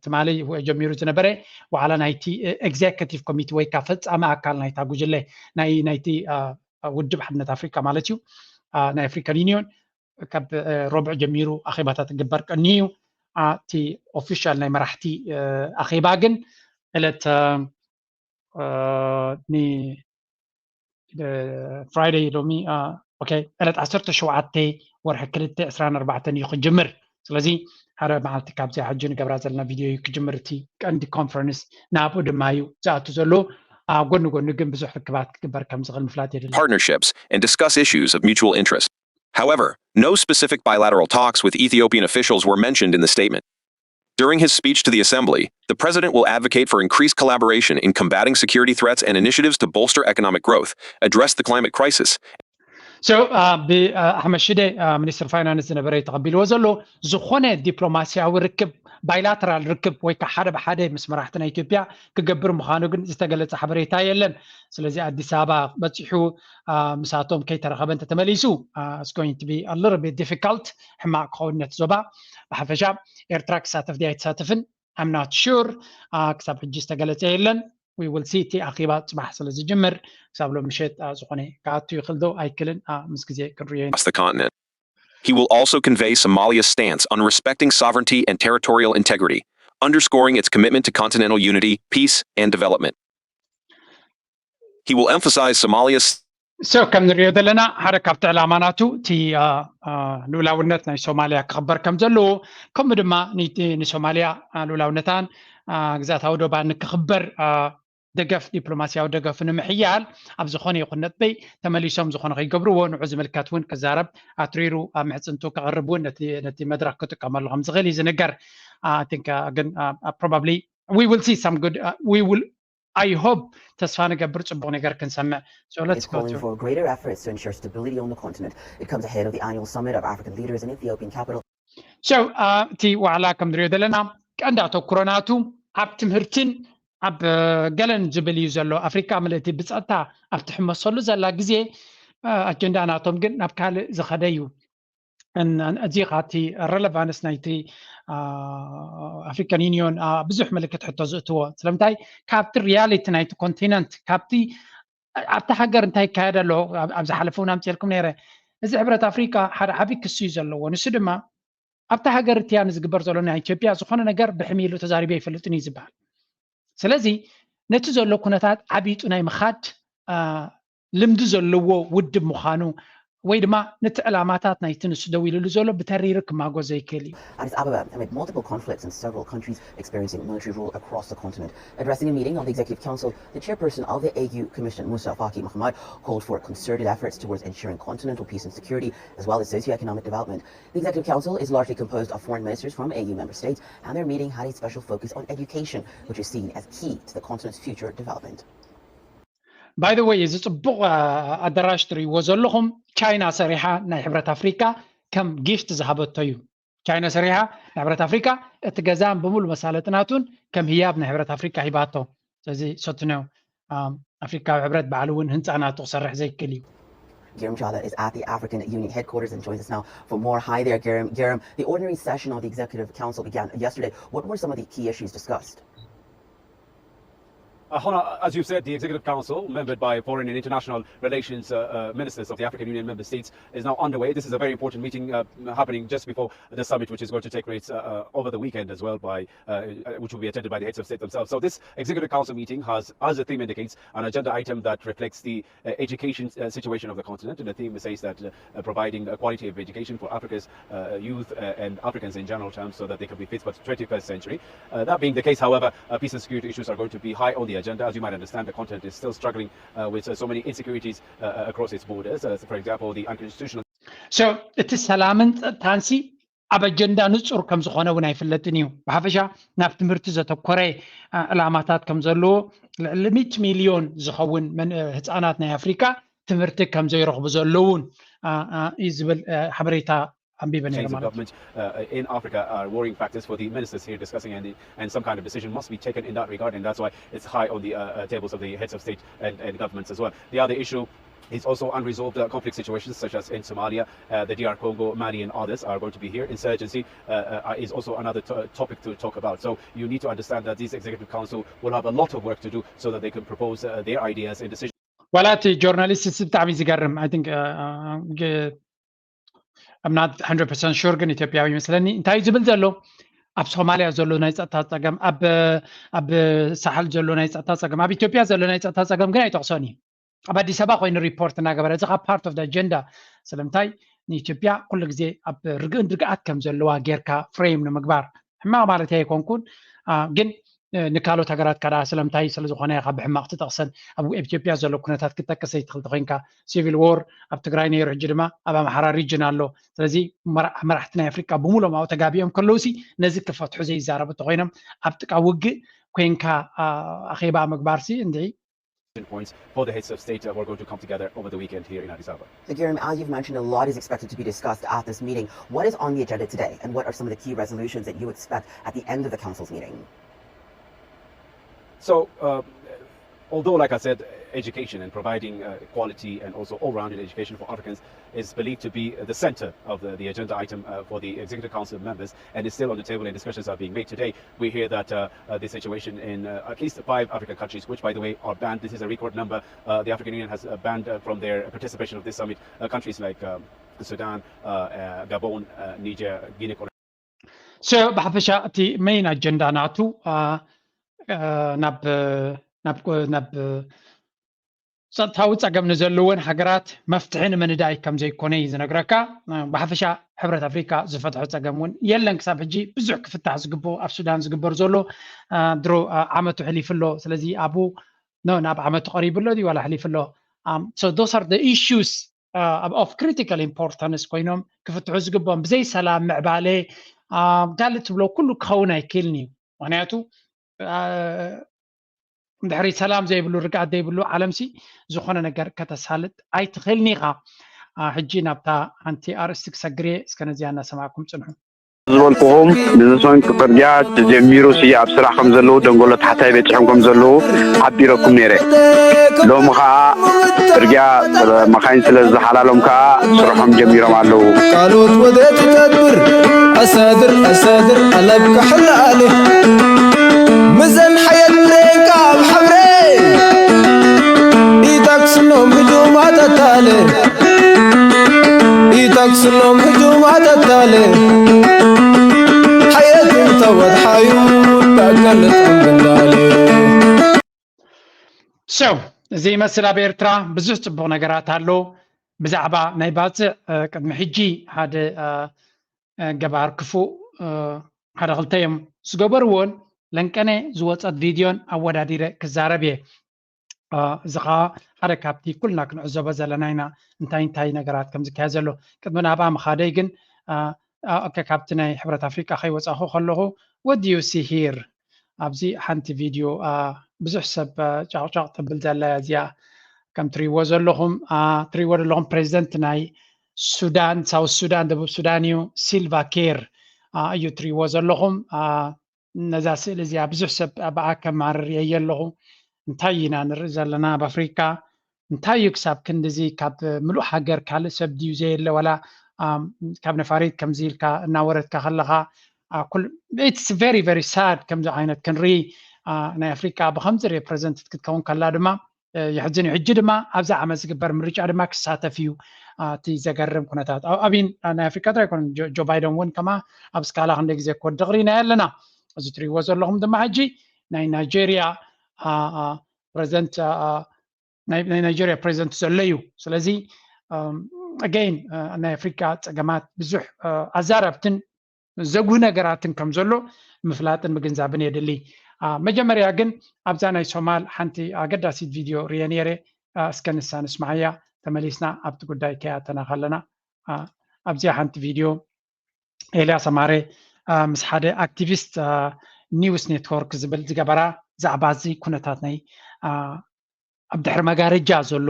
ትማሊ ጀሚሩ ዝነበረ ዋዕላ ናይቲ ኤግዜኪቲቭ ኮሚቴ ወይ ከዓ ፈፃሚ ኣካል ናይታ ጉጅለ ናይ ናይቲ ውድብ ሓድነት ኣፍሪካ ማለት እዩ ናይ ኣፍሪካን ዩኒዮን ካብ ረቡዕ ጀሚሩ ኣኼባታት ክግበር ቀንዩ እዩ። እቲ ኦፊሻል ናይ መራሕቲ ኣኼባ ግን ዕለት ፍራይደይ ሎሚ ዕለት ዓሰርተ ሸውዓተ ወርሒ ክልተ ዕስራን ኣርባዕተን እዩ ክጅምር። ስለዚ ሓደ መዓልቲ ካብዚኣ ሕጂ ንገብራ ዘለና ቪድዮ እዩ ክጅምር። እቲ ቀንዲ ኮንፈረንስ ናብኡ ድማ እዩ ዝኣቱ ዘሎ። ጎኒ ጎኒ ግን ብዙሕ ርክባት ክግበር ከም ዝኽእል ምፍላጥ የድሊ። Partnerships and discuss issues of mutual interest. However, no specific bilateral talks with Ethiopian officials were mentioned in the statement. During his speech to the assembly, the president will advocate for increased collaboration in combating security threats and initiatives to bolster economic growth, address the climate crisis, So ብኣሕመድ ሽደ ሚኒስትር ፋይናንስ ዝነበረ እዩ ተቐቢልዎ ዘሎ። ዝኾነ ዲፕሎማሲያዊ ርክብ፣ ባይላተራል ርክብ ወይ ከዓ ሓደ ብሓደ ምስ መራሕቲ ናይ ኢትዮጵያ ክገብር ምዃኑ ግን ዝተገለጸ ሓበሬታ የለን። ስለዚ ኣዲስ ኣበባ በፂሑ ምሳቶም ከይተረኸበ እንተተመሊሱ going to be a little bit difficult፣ ሕማቕ ክኸውን ነቲ ዞባ። ብሓፈሻ ኤርትራ ክሳተፍ ድያ ኣይትሳተፍን I'm not sure። ክሳብ ሕጂ ዝተገለጸ የለን። We will see። እቲ ኣኼባ ፅባሕ ስለ ዝጅምር ክሳብ ሎም ምሸት ዝኾነ ክኣቱ ይኽእል ዶ ኣይክልን ምስ ግዜ ክንሪኦ ኢና። Across the continent. He will also convey Somalia's stance on respecting sovereignty and territorial integrity, underscoring its commitment to continental unity, peace, and development. He will emphasize Somalia's So ከም ንሪኦ ዘለና ሓደ ካብቲ ዕላማ ናቱ እቲ ልኡላውነት ናይ ሶማልያ ክኽበር ከም ዘለዎ፣ ከምኡ ድማ ንሶማልያ ልኡላውነታን ግዛታዊ ዶባን ንክኽበር ደገፍ፣ ዲፕሎማሲያዊ ደገፍ ንምሕያል ኣብ ዝኾነ ይኹን ነጥቢ ተመሊሶም ዝኾነ ከይገብርዎ ንዑ ዝምልከት እውን ክዛረብ፣ ኣትሪሩ ኣብ ምሕፅንቱ ከቕርብ እውን ነቲ መድረኽ ክጥቀመሉ ከም ዝኽእል እዩ ዝንገር። ግን probably we will see some good, we will I hope፣ ተስፋ ንገብር ፅቡቕ ነገር ክንሰምዕ። So let's go for greater efforts to ensure stability on the continent. It comes ahead of the annual summit of African leaders in Ethiopian capital. So እቲ ዋዕላ ከም ንሪኦ ዘለና ቀንዲ ኣተኩሮ ናቱ ኣብ ትምህርትን ኣብ ገለን ዝብል እዩ ዘሎ። ኣፍሪካ ምልእቲ ብፀጥታ ኣብ ትሕመሰሉ ዘላ ግዜ ኣጀንዳ ናቶም ግን ናብ ካልእ ዝኸደ እዩ። እዚ ኻቲ relevance ናይቲ ኣፍሪካን ዩኒዮን ብዙሕ ምልክት ሕቶ ዝእትዎ። ስለምንታይ? ካብቲ ሪያሊቲ ናይቲ ኮንቲነንት፣ ካብቲ ኣብቲ ሃገር እንታይ ይካየድ ኣሎ ኣብ ዝሓለፈ እውን ኣምፅኤልኩም ነይረ። እዚ ሕብረት ኣፍሪካ ሓደ ዓብዪ ክሲ እዩ ዘለዎ። ንሱ ድማ ኣብቲ ሃገር እቲያ ንዝግበር ዘሎ ናይ ኢትዮጵያ ዝኾነ ነገር ብሕም ኢሉ ተዛሪቡ ኣይፈልጥን እዩ ዝበሃል። ስለዚ ነቲ ዘሎ ኩነታት ዓቢጡ ናይ ምኻድ ልምዲ ዘለዎ ውድብ ምዃኑ ወይ ድማ ነቲ ዕላማታት ናይቲ ንሱ ደው ኢልሉ ዘሎ ብተሪር ክማጎ ዘይክእል እዩ። Addis Ababa, amid multiple conflicts and several countries experiencing military rule across the continent. Addressing a meeting of the Executive Council, the chairperson of the A U Commission, Musa Faki Mahamat, called for concerted efforts towards ensuring continental peace and security, as well as socio-economic development. The Executive Council is largely composed of foreign ministers from A U member states, and their meeting had a special focus on education, which is seen as key to the continent's future development. By the way፣ እዚ ፅቡቕ ኣዳራሽ ትርእይዎ ዘለኹም ቻይና ሰሪሓ ናይ ሕብረት ኣፍሪካ ከም ጊፍት ዝሃበቶ እዩ። ቻይና ሰሪሓ ናይ ሕብረት ኣፍሪካ እቲ ገዛን ብምሉ መሳለጥናቱን ከም ህያብ ናይ ሕብረት ኣፍሪካ ሂባቶ። ስለዚ ሰትኖ ኣፍሪካዊ ሕብረት ባዕሉ እውን ህንፃ ናቱ ክሰርሕ ዘይክእል እዩ። Giram Chala is at the African Union headquarters and joins us now for more. Hi there, Giram. Giram, the ordinary session of the Executive Council began yesterday. What were some of the key issues discussed? Uh, Hona, as you've said, the Executive Council, membered by foreign and international relations uh, uh, ministers of the African Union member states, is now underway. This is a very important meeting uh, happening just before the summit, which is going to take place uh, uh, over the weekend as well, by, uh, uh, which will be attended by the heads of state themselves. So this Executive Council meeting has, as the theme indicates, an agenda item that reflects the uh, education uh, situation of the continent. And the theme says that uh, uh, providing a quality of education for Africa's uh, youth uh, and Africans in general terms so that they can be fit for the twenty-first century. Uh, that being the case, however, uh, peace and security issues are going to be high on the agenda. As you might understand, the continent is still struggling uh, with uh, so many insecurities uh, uh, across its borders. Uh, for example, the unconstitutional So እቲ ሰላምን ጸጥታንሲ ኣብ ኣጀንዳ ንጹር ከም ዝኾነ እውን ኣይፍለጥን እዩ። ብሓፈሻ ናብ ትምህርቲ ዘተኮረ ዕላማታት ከም ዘለዎ፣ ልዕሊ ሚእቲ ሚልዮን ዝኸውን ህፃናት ናይ ኣፍሪካ ትምህርቲ ከም ዘይረኽቡ ዘለውን እዩ ዝብል ሓበሬታ ኣንቢበ ነይረ ማለት እዩ። In Africa are worrying factors for the ministers here discussing, and, and some kind of decision must be taken in that regard, and that's why it's high on the uh, uh, tables of the heads of state and, and governments as well. The other issue is also unresolved uh, conflict situations such as in Somalia, uh, the D R Congo, Mali, and others are going to be here. Insurgency uh, uh, is also another to- topic to talk about. So you need to understand that this executive council will have a lot of work to do so that they can propose uh, their ideas and decisions. ዋላ እቲ ጆርናሊስት ስ ብጣዕሚ ዝገርም I think uh, uh, ግ- I'm not one hundred percent sure ግን ኢትዮጵያዊ ይመስለኒ። እንታይ እዩ ዝብል ዘሎ? ኣብ ሶማልያ ዘሎ ናይ ጸጥታ ጸገም፣ ኣብ ኣብ ሳሕል ዘሎ ናይ ጸጥታ ጸገም፣ ኣብ ኢትዮጵያ ዘሎ ናይ ጸጥታ ጸገም ግን ኣይጠቕሶን እዩ። ኣብ ኣዲስ ኣበባ ኮይኑ ሪፖርት እናገበረ፣ እዚ ካብ part of the agenda። ስለምንታይ ንኢትዮጵያ ኩሉ ግዜ ኣብ ርግእን ርግኣት ከም ዘለዋ ጌርካ ፍሬም ንምግባር፣ ሕማቕ ማለት ኣይኮንኩን፣ ግን ንካልኦት ሃገራት ካዳ ስለምንታይ ስለ ዝኾነ ኢኻ ብሕማቕ ትጠቕሰን? ኣብ ኢትዮጵያ ዘሎ ኩነታት ክትጠቅስ ኣይትኽእል ተኾይንካ፣ ሲቪል ዎር ኣብ ትግራይ ነይሩ፣ ሕጂ ድማ ኣብ ኣምሓራ ሪጅን ኣሎ። ስለዚ መራሕቲ ናይ ኣፍሪቃ ብምሎም ኣብኡ ተጋቢኦም ከለውሲ ነዚ ክፈትሑ ዘይዛረቡ ተኾይኖም ኣብ ጥቃ ውግእ ኮይንካ ኣኼባ ምግባርሲ እንድዒ። Points for the heads of state uh, who are going to come together over the weekend here in Addis Ababa. Girim, as you've mentioned, a lot is expected to be discussed at this meeting. What is on the agenda today, and what are some of the key resolutions that you expect at the end of the council's meeting? So, uh, although, like I said, education and providing uh, quality and also all-rounded education for Africans is believed to be the center of the, the agenda item uh, for the Executive Council members, and is still on the table and discussions are being made today. We hear that uh, uh, the situation in uh, at least five African countries, which, by the way, are banned. This is a record number. Uh, the African Union has uh, banned uh, from their participation of this summit uh, countries like um, Sudan, uh, uh, Gabon, uh, Niger, Guinea. So ብሓፈሻ እቲ ሜይን ኣጀንዳ ናቱ ናብ ናብ ናብ ጸጥታዊ ጸገም ንዘለወን ሃገራት መፍትሒ ንምንዳይ ከም ዘይኮነ እዩ ዝነግረካ። ብሓፈሻ ሕብረት ኣፍሪካ ዝፈትሖ ጸገም እውን የለን። ክሳብ ሕጂ ብዙሕ ክፍታሕ ዝግብኦ ኣብ ሱዳን ዝግበር ዘሎ ድሮ ዓመቱ ሕሊፉ ኣሎ። ስለዚ ኣብኡ ናብ ዓመቱ ቀሪቡ ኣሎ ድዩ ዋላ ሕሊፉ ኣሎ? So those are the issues of critical importance ኮይኖም ክፍትሑ ዝግብኦም። ብዘይ ሰላም፣ ምዕባለ፣ ካልእ ትብሎ ኩሉ ክኸውን ኣይክእልን እዩ። ምክንያቱ እንድሕሪ ሰላም ዘይብሉ፣ ርግኣት ዘይብሉ ዓለምሲ ዝኾነ ነገር ከተሳልጥ ኣይትኽእልን ኢኻ። ሕጂ ናብታ ሓንቲ ኣርእስቲ ክሰግር እየ፣ እስከ ነዚኣ እናሰማዕኩም ጽንሑ። ዝበልኩኹም ብዝሰንኪ ጽርግያ ተጀሚሩ ስየ ኣብ ስራሕ ከም ዘለዉ ደንጎሎ ታሕታይ በጺሖም ከም ዘለዉ ሓቢረኩም ነይረ። ሎሚ ኸኣ ጽርግያ መኻይን ስለ ዝሓላሎም ከኣ ስርሖም ጀሚሮም ኣለዉ። ካልኦት ወደ ትተብር ኣሳድር ኣሳድር ኣለብካ ሕላኣለ ምዘን ሓየት ብሬንካ ኣብ ሓብረ ኢታክስኖም ህጁማት ኣታለ ኢታክስኖም ህጁማት ኣታለ ሓየት እንተወድሓዩ ዳጋለጥ ብንዳለ So እዚ ይመስል ኣብ ኤርትራ ብዙሕ ጽቡቕ ነገራት ኣሎ። ብዛዕባ ናይ ባጽዕ ቅድሚ ሕጂ ሓደ ገባር ክፉእ ሓደ ክልተ እዮም ዝገበርዎን ለንቀነ ዝወጸት ቪድዮን ኣወዳዲረ ክዛረብ እየ። እዚ ከዓ ሓደ ካብቲ ኩልና ክንዕዘቦ ዘለና ኢና እንታይ እንታይ ነገራት ከም ዝካየድ ዘሎ። ቅድሚ ናብኣ ምኻደይ ግን ካብቲ ናይ ሕብረት ኣፍሪቃ ከይወፃኹ ከለኹ what do you see here ኣብዚ ሓንቲ ቪድዮ ብዙሕ ሰብ ጫቕጫቕ ተብል ዘላ እዚኣ ከም ትሪእዎ ዘለኹም ትሪእዎ ዘለኹም ፕሬዚደንት ናይ ሱዳን ሳውት ሱዳን ደቡብ ሱዳን እዩ። ሲልቫ ኬር እዩ ትሪእዎ ዘለኹም። ነዛ ስእሊ እዚኣ ብዙሕ ሰብ ብኣ ከማርር የየ ኣለኹ። እንታይ ኢና ንርኢ ዘለና ኣብ ኣፍሪካ? እንታይ እዩ ክሳብ ክንድዚ ካብ ምሉእ ሃገር ካልእ ሰብ ድዩ ዘየለ ዋላ ካብ ነፋሪት ከምዚ ኢልካ እናወረድካ ከለኻ it's very very sad ከምዚ ዓይነት ክንርኢ ናይ ኣፍሪካ ብከምዚ ሬፕሬዘንትድ ክትከውን ከላ ድማ የሕዝን እዩ። ሕጂ ድማ ኣብዚ ዓመት ዝግበር ምርጫ ድማ ክሳተፍ እዩ። እቲ ዘገርም ኩነታት ኣብን ናይ ኣፍሪካ ጥራይ ኣይኮነን። ጆ ባይደን እውን ከማ ኣብ ስካላ ክንደ ግዜ ክወድቕ ርኢና ኣለና። እዚ ትሪእዎ ዘለኹም ድማ ሕጂ ናይ ናይጄሪያ ፕሬዚደንት ናይ ናይጄሪያ ፕሬዚደንት ዘሎ እዩ። ስለዚ ኣገይን ናይ ኣፍሪካ ፀገማት ብዙሕ ኣዛረብትን ዘጉህ ነገራትን ከም ዘሎ ምፍላጥን ምግንዛብን የድሊ። መጀመርያ ግን ኣብዛ ናይ ሶማል ሓንቲ ኣገዳሲት ቪድዮ ርየ ነይረ። እስከ ንሳ ንስማዓያ ተመሊስና ኣብቲ ጉዳይ ከያተና ከለና ኣብዚኣ ሓንቲ ቪድዮ ኤልያስ ኣማረ ምስ ሓደ ኣክቲቪስት ኒውስ ኔትወርክ ዝብል ዝገበራ ዛዕባ እዚ ኩነታት ናይ ኣብ ድሕሪ መጋረጃ ዘሎ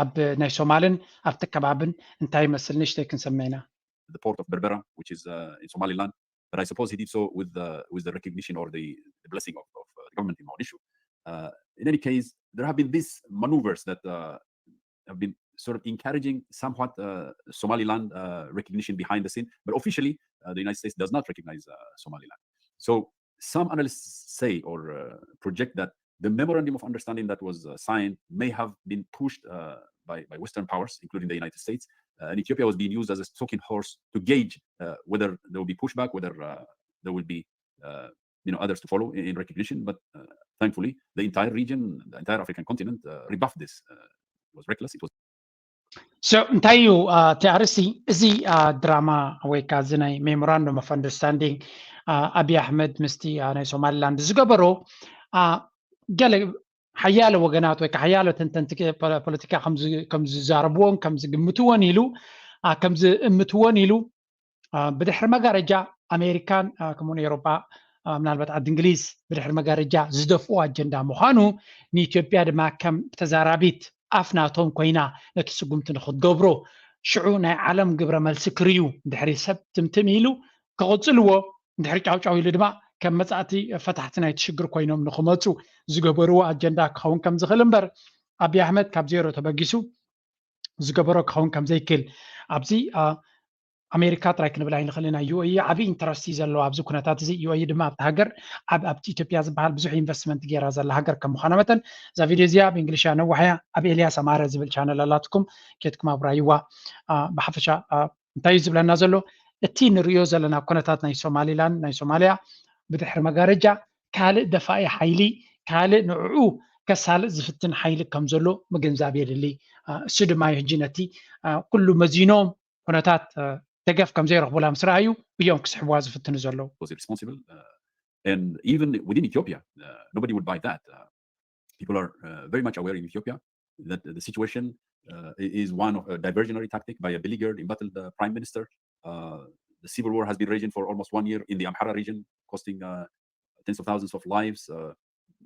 ኣብ ናይ ሶማልን ኣብቲ ከባብን እንታይ ይመስል ንእሽተይ ክንሰምዕ ኢና። the port of Berbera, which is uh, in Somaliland. But I suppose he did so with the with the recognition or the, the blessing of, of uh, the government in Mogadishu. Uh, in any case, there have been these maneuvers that uh, have been sort of encouraging somewhat uh, Somaliland uh, recognition behind the scene, but officially uh, the United States does not recognize uh, Somaliland. So some analysts say or uh, project that the memorandum of understanding that was uh, signed may have been pushed uh, by, by Western powers, including the United States, Uh, and Ethiopia was being used as a stalking horse to gauge uh, whether there will be pushback, whether uh, there will be uh, you know others to follow in, in recognition. But uh, thankfully, the entire region, the entire African continent uh, rebuffed this. Uh, it was reckless. It was So እንታይ እዩ እቲ ኣርእስቲ እዚ ድራማ ወይ ከዓ እዚ ናይ memorandum of understanding ኣብይ ኣሕመድ ምስቲ ናይ ሶማሊላንድ ዝገበሮ ገለ ሓያለ ወገናት ወይ ከዓ ሓያለ ተንተንቲ ፖለቲካ ከም ዝዛረብዎን ከም ዝግምትዎን ኢሉ ከም ዝእምትዎን ኢሉ ብድሕሪ መጋረጃ ኣሜሪካን ከምኡውን ኤውሮጳ ምናልባት ዓዲ እንግሊዝ ብድሕሪ መጋረጃ ዝደፍኦ ኣጀንዳ ምዃኑ ንኢትዮጵያ ድማ ከም ተዛራቢት ኣፍ ናቶም ኮይና ነቲ ስጉምቲ ንክትገብሮ ሽዑ ናይ ዓለም ግብረ መልሲ ክርእዩ ድሕሪ ሰብ ትምትም ኢሉ ክቕፅልዎ ድሕሪ ጫውጫው ኢሉ ድማ ከም መፃእቲ ፈታሕቲ ናይቲ ሽግር ኮይኖም ንክመፁ ዝገበርዎ ኣጀንዳ ክኸውን ከም ዝኽእል እምበር ኣብይ ኣሕመድ ካብ ዜሮ ተበጊሱ ዝገበሮ ክኸውን ከም ዘይክእል ኣብዚ ኣሜሪካ ጥራይ ክንብል ኣይንኽእል ኢና። ዩ ኤ ኢ ዓብዪ ኢንተረስት እዩ ዘለዎ ኣብዚ ኩነታት እዚ። ዩ ኤ ኢ ድማ ኣብቲ ሃገር ኣብ ኣብቲ ኢትዮጵያ ዝበሃል ብዙሕ ኢንቨስትመንት ገይራ ዘላ ሃገር ከም ምዃና መጠን እዛ ቪድዮ እዚኣ ኣብ እንግሊሽ እያ ነዋሕ እያ። ኣብ ኤልያስ ኣማረ ዝብል ቻነል ኣላትኩም ኬድኩም ኣብራይዋ። ብሓፈሻ እንታይ እዩ ዝብለና ዘሎ እቲ ንርእዮ ዘለና ኩነታት ናይ ሶማሊላንድ ናይ ሶማሊያ ብድሕሪ መጋረጃ ካልእ ደፋኢ ሓይሊ ካልእ ንዕኡ ከሳልጥ ዝፍትን ሓይሊ ከም ዘሎ ምግንዛብ የድሊ። እሱ ድማ እዩ ሕጂ ነቲ ኩሉ መዚኖም ኩነታት ደገፍ ከም ዘይረኽቡላ ምስ ረኣዩ እዮም ክስሕብዋ ዝፍትኑ ዘለዉ። Was responsible uh, and even within Ethiopia uh, nobody would buy that uh, people are uh, very much aware in Ethiopia that the situation uh, is one of a diversionary tactic by a beleaguered embattled uh, prime minister uh, the civil war has been raging for almost one year in the Amhara region costing uh, tens of thousands of lives uh,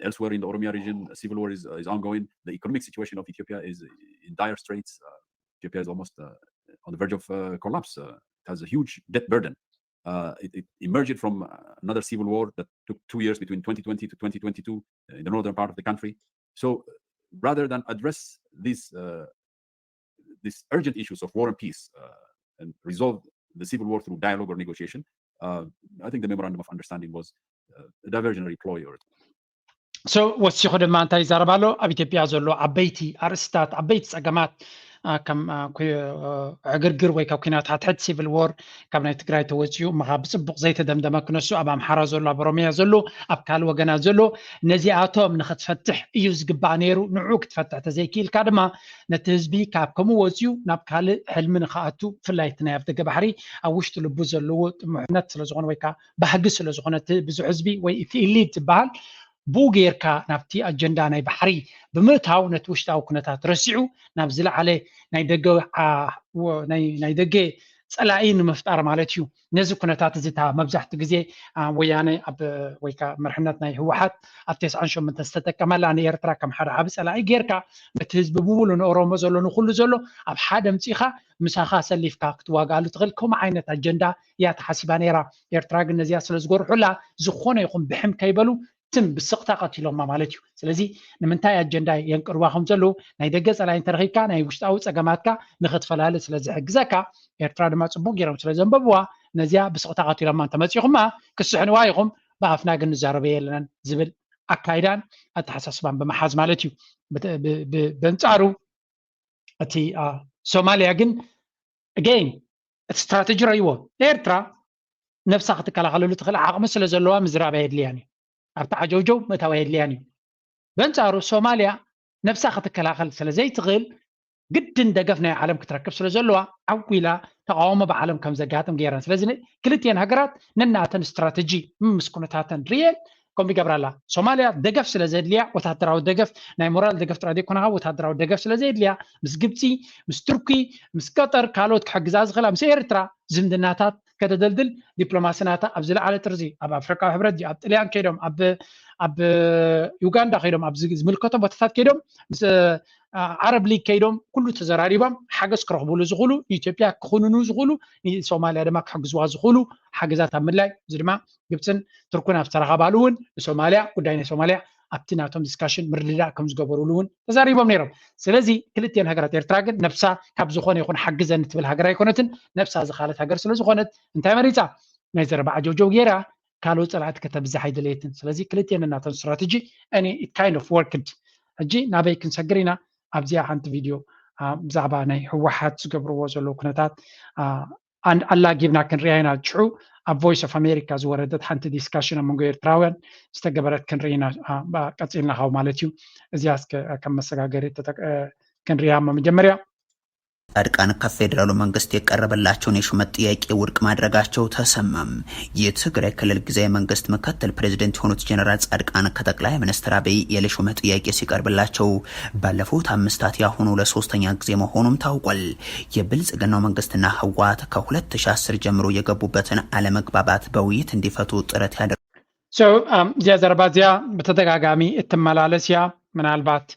elsewhere in the Oromia region a civil war is, uh, is ongoing the economic situation of Ethiopia is in dire straits uh, Ethiopia is almost uh, on the verge of uh, collapse. Uh, it has a huge debt burden. Uh, it, it, emerged from another civil war that took two years between twenty twenty to twenty twenty-two uh, in the northern part of the country. So rather than address these uh, these urgent issues of war and peace uh, and resolve the civil war through dialogue or negotiation, uh, I think the memorandum of understanding was uh, a diversionary ploy or so ወሲኹ ድማ እንታይ ይዛረብ ኣሎ ኣብ ኢትዮጵያ ዘሎ ዓበይቲ ኣርእስታት ዓበይቲ ፀገማት ከም ዕግርግር ወይ ካብ ኩናት ሓድሕድ ሲቪል ዎር ካብ ናይ ትግራይ ተወፂኡ እሞ ብፅቡቕ ዘይተደምደመ ክነሱ ኣብ ኣምሓራ ዘሎ ኣብ ኦሮሚያ ዘሎ ኣብ ካልእ ወገናት ዘሎ ነዚኣቶም ንክትፈትሕ እዩ ዝግባእ ነይሩ ንዑ ክትፈትሕ ተዘይክኢልካ ድማ ነቲ ህዝቢ ካብ ከምኡ ወፂኡ ናብ ካልእ ሕልሚ ንክኣቱ ብፍላይ እቲ ናይ ኣፍደገ ባሕሪ ኣብ ውሽጢ ልቡ ዘለዎ ጥሙሕነት ስለዝኾነ ወይ ከዓ ባህጊ ስለዝኾነ እቲ ብዙሕ ህዝቢ ወይ እቲ ኢሊት ዝበሃል ብኡ ጌርካ ናብቲ ኣጀንዳ ናይ ባሕሪ ብምእታው ነቲ ውሽጣዊ ኩነታት ረሲዑ ናብ ዝለዓለ ናይ ደገ ናይ ደገ ፀላኢ ንምፍጣር ማለት እዩ። ነዚ ኩነታት እዚ እታ መብዛሕትኡ ግዜ ወያነ ኣብ ወይ ከዓ መርሕነት ናይ ህወሓት ኣብ ተስዓን ሸሞንተን ዝተጠቀመላ ንኤርትራ ከም ሓደ ዓቢ ፀላኢ ጌርካ ነቲ ህዝቢ ብምሉእ ንኦሮሞ ዘሎ ንኩሉ ዘሎ ኣብ ሓደ ምፂኻ ምሳኻ ሰሊፍካ ክትዋጋኣሉ ትኽእል ከምኡ ዓይነት ኣጀንዳ እያ ተሓሲባ ነይራ። ኤርትራ ግን ነዚኣ ስለ ዝጎርሑላ ዝኾነ ይኹን ብሕም ከይበሉ ትም ብስቕታ ቀቲሎማ ማለት እዩ። ስለዚ ንምንታይ ኣጀንዳ የንቅርዋ ከም ዘለዉ ናይ ደገ ጸላኢ እንተረኺብካ ናይ ውሽጣዊ ጸገማትካ ንኽትፈላሊ ስለ ዝሕግዘካ ኤርትራ ድማ ጽቡቕ ገይሮም ስለ ዘንበብዋ ነዚኣ ብስቕታ ቀቲሎማ እንተመጺኹማ ክስሕንዋ ኢኹም ብኣፍና ግን ንዛረበ የለናን ዝብል ኣካይዳን ኣተሓሳስባን ብምሓዝ ማለት እዩ። በንጻሩ እቲ ሶማልያ ግን again እቲ ስትራተጂ ረእይዎ ኤርትራ ነብሳ ክትከላኸለሉ ትኽእል ዓቕሚ ስለ ዘለዋ ምዝራብ ኣየድልያን እዩ። ኣብቲ ዓጀውጀው ምእታው ኣየድልያን እዩ። በንጻሩ ሶማልያ ነብሳ ክትከላኸል ስለ ዘይትኽእል ግድን ደገፍ ናይ ዓለም ክትረክብ ስለ ዘለዋ ዓው ኢላ ተቃውሞ ብዓለም ከም ዘጋጥም ገይረን። ስለዚ ክልቲኤን ሃገራት ነናተን ስትራተጂ ምስ ኩነታተን ሪኤን ከምኡ ይገብራ ኣላ። ሶማልያ ደገፍ ስለ ዘድልያ ወታደራዊ ደገፍ ናይ ሞራል ደገፍ ጥራይ ዘይኮነ ወታደራዊ ደገፍ ስለ ዘድልያ ምስ ግብፂ ምስ ቱርኪ ምስ ቀጠር ካልኦት ክሕግዛ ዝኽእላ ምስ ኤርትራ ዝምድናታት ከተደልድል ዲፕሎማሲ ናታ ኣብ ዝለዓለ ጥርዚ ኣብ ኣፍሪቃዊ ሕብረት ኣብ ጥልያን ከይዶም ኣብ ዩጋንዳ ከይዶም ኣብ ዝምልከቶም ቦታታት ከይዶም ምስ ዓረብ ሊግ ከይዶም ኩሉ ተዘራሪቦም ሓገዝ ክረኽብሉ ዝኽእሉ ንኢትዮጵያ ክኹንኑ ዝኽእሉ ንሶማልያ ድማ ክሕግዝዋ ዝኽእሉ ሓገዛት ኣብ ምድላይ እዚ ድማ ግብፅን ቱርክን ኣብ ዝተረኸባሉ እውን ንሶማልያ ጉዳይ ናይ ሶማልያ ኣብቲ ናቶም ዲስካሽን ምርድዳእ ከም ዝገበሩሉ እውን ተዛሪቦም ነይሮም። ስለዚ ክልቲኤን ሃገራት ኤርትራ ግን ነብሳ ካብ ዝኾነ ይኹን ሓግዘኒ ትብል ሃገር ኣይኮነትን። ነብሳ ዝኻለት ሃገር ስለ ዝኾነት እንታይ መሪፃ ናይ ዘረባ ዓጀውጀው ገይራ ካልኦት ፀላእቲ ከተብዝሕ ኣይደለየትን። ስለዚ ክልቲኤን ናተን ስትራተጂ and it kind of worked። ሕጂ ናበይ ክንሰግር ኢና? ኣብዚኣ ሓንቲ ቪድዮ ብዛዕባ ናይ ህወሓት ዝገብርዎ ዘለዉ ኩነታት ኣላጊብና ክንሪኣ ኢና። ሽዑ ኣብ ቮይስ ኦፍ ኣሜሪካ ዝወረደት ሓንቲ ዲስካሽን ኣብ መንጎ ኤርትራውያን ዝተገበረት ክንርኢ ኢና። ቀፂልና ካብ ማለት እዩ። እዚኣ እስከ ከም መሰጋገሪ ክንሪኣ እሞ መጀመርያ ጻድቃን ከፌዴራሉ መንግስት የቀረበላቸውን የሹመት ጥያቄ ውድቅ ማድረጋቸው ተሰማም። የትግራይ ክልል ጊዜያዊ መንግስት ምክትል ፕሬዝደንት የሆኑት ጀነራል ጻድቃን ከጠቅላይ ሚኒስትር አብይ የሹመት ጥያቄ ሲቀርብላቸው ባለፉት አምስታት ያሁኑ ለሶስተኛ ጊዜ መሆኑም ታውቋል። የብልጽግናው መንግስትና ህወሓት ከ2010 ጀምሮ የገቡበትን አለመግባባት በውይይት እንዲፈቱ ጥረት ያደርጋል። እዚያ ዘረባ እዚያ ብተደጋጋሚ እትመላለስ እያ። ምናልባት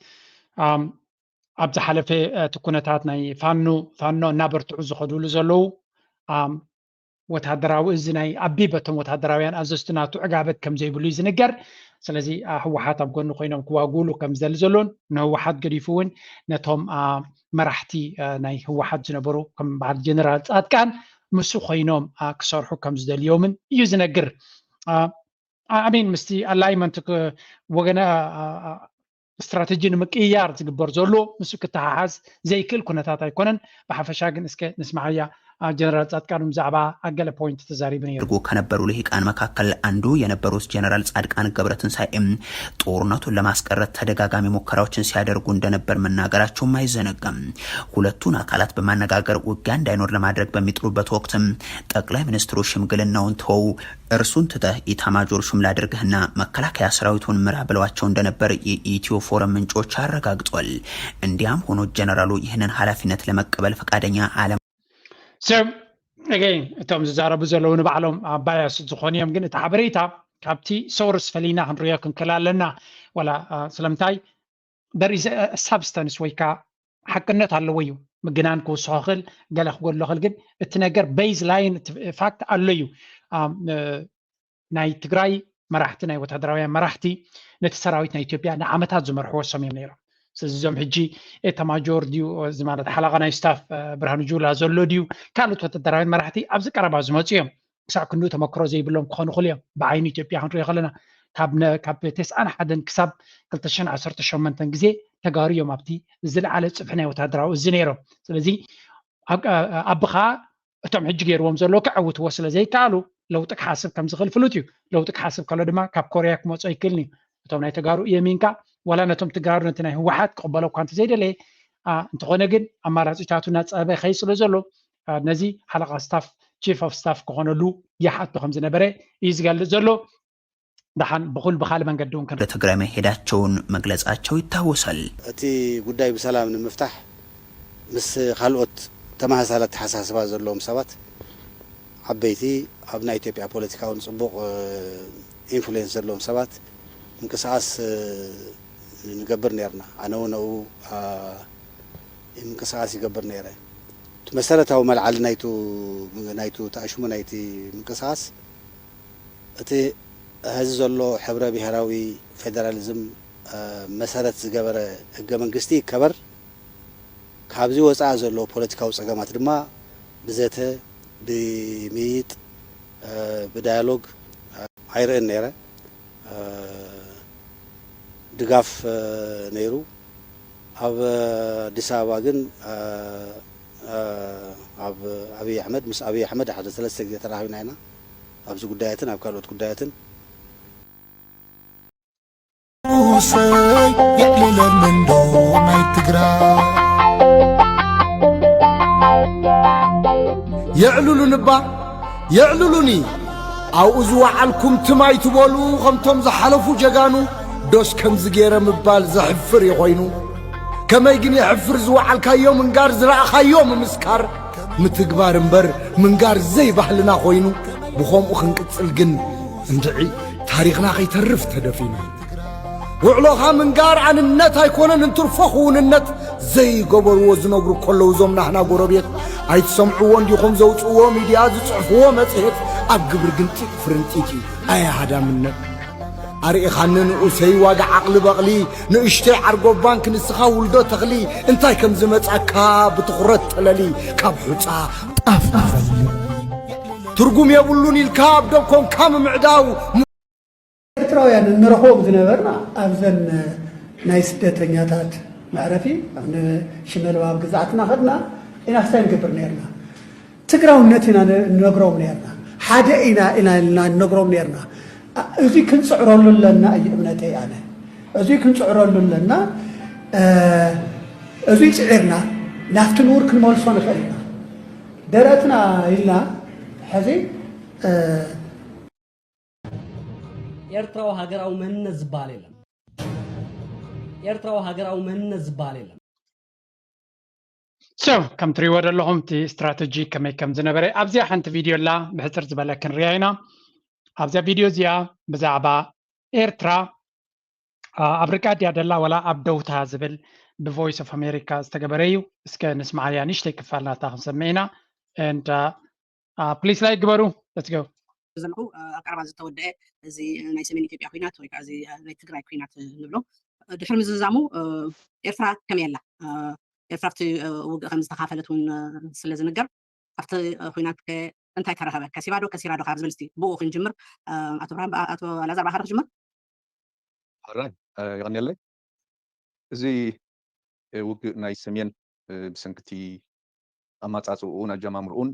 ኣብ ዝሓለፈ እቲ ኩነታት ናይ ፋኖ ፋኖ እናበርትዑ ዝኸዱሉ ዘለዉ ወታደራዊ እዚ ናይ ኣቢ በቶም ወታደራውያን ኣዘዝቲ ናቱ ዕጋበት ከም ዘይብሉ እዩ ዝንገር። ስለዚ ህወሓት ኣብ ጎኒ ኮይኖም ክዋግሉ ከም ዝደሊ ዘሎን ንህወሓት ገዲፉ እውን ነቶም መራሕቲ ናይ ህወሓት ዝነበሩ ከም በዓል ጀነራል ፃድቃን ምስ ኮይኖም ክሰርሑ ከም ዝደልዮምን እዩ ዝነግር። ኣሚን ምስቲ ኣላይመንት ወገነ ስትራተጂ ንምቅያር ዝግበር ዘሎ ምስ ክተሓሓዝ ዘይክእል ኩነታት ኣይኮነን። ብሓፈሻ ግን እስከ ንስማዓያ ጀነራል ፃድቃን ብዛዕባ ኣገለ ፖይንት ተዛሪቡ ነይሩ። ከነበሩ ልሂቃን መካከል አንዱ የነበሩት ጀነራል ጻድቃን ገብረትንሳኤም ጦርነቱን ለማስቀረት ተደጋጋሚ ሙከራዎችን ሲያደርጉ እንደነበር መናገራቸውም አይዘነጋም። ሁለቱን አካላት በማነጋገር ውጊያ እንዳይኖር ለማድረግ በሚጥሩበት ወቅትም ጠቅላይ ሚኒስትሩ ሽምግልናውን ተወው፣ እርሱን ትተህ ኢታማጆር ሹም ላድርግህና መከላከያ ሰራዊቱን ምራ ብለዋቸው እንደነበር የኢትዮ ፎረም ምንጮች አረጋግጧል። እንዲያም ሆኖ ጀነራሉ ይህንን ኃላፊነት ለመቀበል ፈቃደኛ አለ እቶም ዝዛረቡ ዘለዉ ንባዕሎም ባያስ ዝኾኑ እዮም። ግን እቲ ሓበሬታ ካብቲ ሶርስ ፈሊና ክንሪኦ ክንክእል ኣለና። ዋላ ስለምንታይ there is substance ወይ ከዓ ሓቅነት ኣለዎ እዩ። ምግናን ክውስኾ ክእል ገለ ክጎድሎ ክእል ግን እቲ ነገር ቤዝ ላይን ፋክት ኣሎ እዩ። ናይ ትግራይ መራሕቲ ናይ ወታደራውያን መራሕቲ ነቲ ሰራዊት ናይ ኢትዮጵያ ንዓመታት ዝመርሕዎ ሰም እዮም ነይሮም። ስለዚ እዞም ሕጂ ኤታማጆር ድዩ እዚ ማለት ሓለቓ ናይ ስታፍ ብርሃኑ ጁላ ዘሎ ድዩ ካልኦት ወታደራውያን መራሕቲ ኣብዚ ቀረባ ዝመፁ እዮም። ክሳዕ ክንድኡ ተመክሮ ዘይብሎም ክኾኑ ክእሉ እዮም። ብዓይኒ ኢትዮጵያ ክንሪኦ ከለና ካብ ተስዓን ሓደን ክሳብ ክልተ ሽሕን ዓሰርተ ሸሞንተን ግዜ ተጋሩ እዮም ኣብቲ ዝለዓለ ፅፍሒ ናይ ወታደራዊ እዚ ነይሮም። ስለዚ ኣብ ከዓ እቶም ሕጂ ገይርዎም ዘለዉ ከዐውትዎ ስለ ዘይከኣሉ ለውጢ ክሓስብ ከም ዝኽእል ፍሉጥ እዩ። ለውጢ ክሓስብ ከሎ ድማ ካብ ኮርያ ክመፁ ኣይክእልን እዩ። እቶም ናይ ተጋሩ እየሚንካ ዋላ ነቶም ትጋሩ ነቲ ናይ ህወሓት ክቕበሎ እኳ እንተዘይደለየ እንተኾነ ግን ኣማራፂታቱ እናፀበበ ይኸይድ ስለ ዘሎ ነዚ ሓለቓ ስታፍ ቺፍ ኦፍ ስታፍ ክኾነሉ ይሓቶ ከም ዝነበረ እዩ ዝገልፅ ዘሎ። ደሓን ብኹል ብኻል መንገዲ እውን ክንርኢ ትግራይ መሄዳቸውን መግለጻቸው ይታወሳል። እቲ ጉዳይ ብሰላም ንምፍታሕ ምስ ካልኦት ተመሳሳሊ ኣተሓሳስባ ዘለዎም ሰባት ዓበይቲ ኣብ ናይ ኢትዮጵያ ፖለቲካ እውን ፅቡቕ ኢንፍሉዌንስ ዘለዎም ሰባት ምንቅስቃስ ንገብር ነርና። ኣነ እውን ኣብኡ ምንቅስቃስ ይገብር ነይረ። እቲ መሰረታዊ መልዓሊ ናይቱ ናይቱ ተኣሽሙ ናይቲ ምንቅስቃስ እቲ ሕዚ ዘሎ ሕብረ ብሄራዊ ፌደራሊዝም መሰረት ዝገበረ ህገ መንግስቲ ይከበር፣ ካብዚ ወፃኢ ዘለዉ ፖለቲካዊ ፀገማት ድማ ብዘተ፣ ብምይይጥ፣ ብዳያሎግ ኣይርእን ነይረ። ድጋፍ ነይሩ። ኣብ ኣዲስ ኣበባ ግን ኣብ ኣብይ ኣሕመድ ምስ ኣብይ ኣሕመድ ሓደ ሰለስተ ግዜ ተራኺብና ኢና። ኣብዚ ጉዳያትን ኣብ ካልኦት ጉዳያትን ውሰይ የዕልለኒ እንዶ ናይ ትግራይ የዕልሉኒ እባ የዕልሉኒ ኣብኡ ዝወዓልኩም ትም ኣይትበሉ ከምቶም ዝሓለፉ ጀጋኑ ዶስ ከምዚ ገይረ ምባል ዘሕፍር እዩ ኮይኑ ከመይ ግን የሕፍር ዝወዓልካዮ ምንጋር ዝረኣኻዮ ምምስካር ምትግባር እምበር ምንጋር ዘይባህልና ኮይኑ ብኸምኡ ክንቅጽል ግን እንድዒ ታሪኽና ከይተርፍ ተደፊኑ ውዕሎኻ ምንጋር ኣንነት ኣይኮነን እንትርፎ ክውንነት ዘይገበርዎ ዝነግሩ ከለዉ እዞም ናህና ጎረቤት ኣይትሰምዕዎ እንዲኹም ዘውፅእዎ ሚድያ ዝፅሕፍዎ መፅሄት ኣብ ግብሪ ግን ጢቕ ፍርንጢጢ ኣየ ሃዳምነት ኣርኢኻኒ ንኡሰይ ዋጋ ዓቕሊ በቕሊ ንእሽተይ ዓርጎ ባንክ ንስኻ ውልዶ ተኽሊ እንታይ ከም ዝመጻካ ብትኹረት ጠለሊ ካብ ሑጻ ጣፍ ንኸሊ ትርጉም የብሉን ኢልካ ኣብ ደብ ኮንካ ምምዕዳው ኤርትራውያን እንረኽቦም ዝነበርና ኣብዘን ናይ ስደተኛታት መዕረፊ ንሽመልባብ ግዛኣትና ከድና ኢና ክስታይ ንገብር ነርና። ትግራውነት ኢና ንነግሮም ነርና። ሓደ ኢና ኢና ኢልና ንነግሮም ነርና። እዚ ክንፅዕረሉ ኣለና እዩ እምነተይ ኣነ። እዚ ክንፅዕረሉ ኣለና። እዚ ፅዒርና ናብቲ ንቡር ክንመልሶ ንኽእል ኢና። ደረትና ኢልና ሕዚ ኤርትራዊ ሃገራዊ መንነት ዝበሃል የለን። ኤርትራዊ ሃገራዊ መንነት ዝበሃል የለን። So ከም ትሪእዎ ዘለኹም እቲ ስትራተጂ ከመይ ከም ዝነበረ ኣብዚኣ ሓንቲ ቪድዮ ኣላ፣ ብሕፅር ዝበለ ክንሪኣ ኢና። ኣብዚኣ ቪድዮ እዚኣ ብዛዕባ ኤርትራ ኣብ ርቃ ድያ ደላ ወላ ኣብ ደውታ ዝብል ብ Voice of America ዝተገበረ እዩ። እስከ ንስማዓያ፣ ንእሽተይ ክፋል ናታ ክንሰምዕ ኢና። And please like ግበሩ። Let's go። ዘለኹ ኣብ ቀረባ ዝተወደአ እዚ ናይ ሰሜን ኢትዮጵያ ኩናት ወይ ከዓ እዚ ናይ ትግራይ ኩናት ንብሎ ድሕሪ ምዝዛሙ ኤርትራ ከመይ ኣላ? ኤርትራ ኣብቲ ውግእ ከም ዝተኻፈለት እውን ስለ ዝንገር ኣብቲ ኩናት ከ እንታይ ተረኸበ? ከሲባ ዶ ከሲራ ዶ ካብ ዝብል እስቲ ብኡ ክንጅምር። ኣቶ ብርሃን ኣቶ ኣላዛር ብኣኻዶ ክጅምር። ሕራይ የቐንየለይ። እዚ ውግእ ናይ ሰሜን ብሰንክቲ ኣማፃፅኡን ኣጀማምርኡን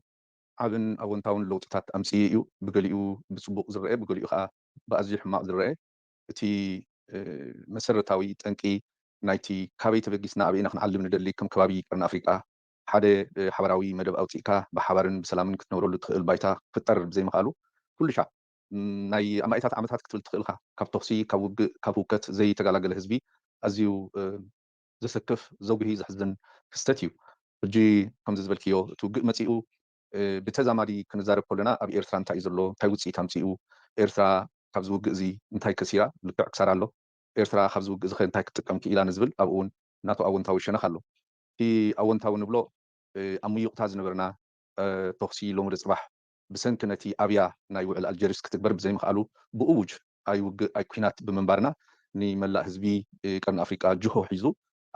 ዓብን ኣወንታውን ለውጥታት ኣምፅኡ እዩ። ብገሊኡ ብፅቡቕ ዝረአ፣ ብገሊኡ ከዓ ብኣዝዩ ሕማቕ ዝረአ። እቲ መሰረታዊ ጠንቂ ናይቲ ካበይ ተበጊስና ኣበይ ኢና ክንዓልብ ንደሊ ከም ከባቢ ቀርኒ ኣፍሪቃ ሓደ ሓበራዊ መደብ ኣውፂእካ ብሓባርን ብሰላምን ክትነብረሉ ትኽእል ባይታ ክፍጠር ብዘይምኽኣሉ ኩሉ ሻዕ ናይ ኣማኢታት ዓመታት ክትብል ትኽእልካ ካብ ተኽሲ ካብ ውግእ ካብ ህውከት ዘይተጋላገለ ህዝቢ ኣዝዩ ዘሰክፍ ዘጉሂ ዘሕዝን ክስተት እዩ። ሕጂ ከምዚ ዝበልክዮ እቲ ውግእ መፂኡ ብተዛማዲ ክንዛረብ ከለና ኣብ ኤርትራ እንታይ እዩ ዘሎ እንታይ ውፅኢት ኣምፂኡ ኤርትራ ካብዚ ውግእ እዚ እንታይ ከሲራ ልክዕ ክሳራ ኣሎ ኤርትራ ካብዚ ውግእ እዚ እንታይ ክትጥቀም ክኢላ ንዝብል ኣብኡ እውን ናቱ ኣወንታዊ ሸነኽ ኣሎ። እቲ ኣወንታዊ ንብሎ ኣብ ምዩቕታ ዝነበርና ተኽሲ ሎሚ ጽባሕ ብሰንኪ ነቲ ኣብያ ናይ ውዕል ኣልጀሪስ ክትግበር ብዘይምኽኣሉ ብእውጅ ኣይ ውግእ ኣይ ኩናት ብምንባርና ንመላእ ህዝቢ ቀርኒ ኣፍሪቃ ጅሆ ሒዙ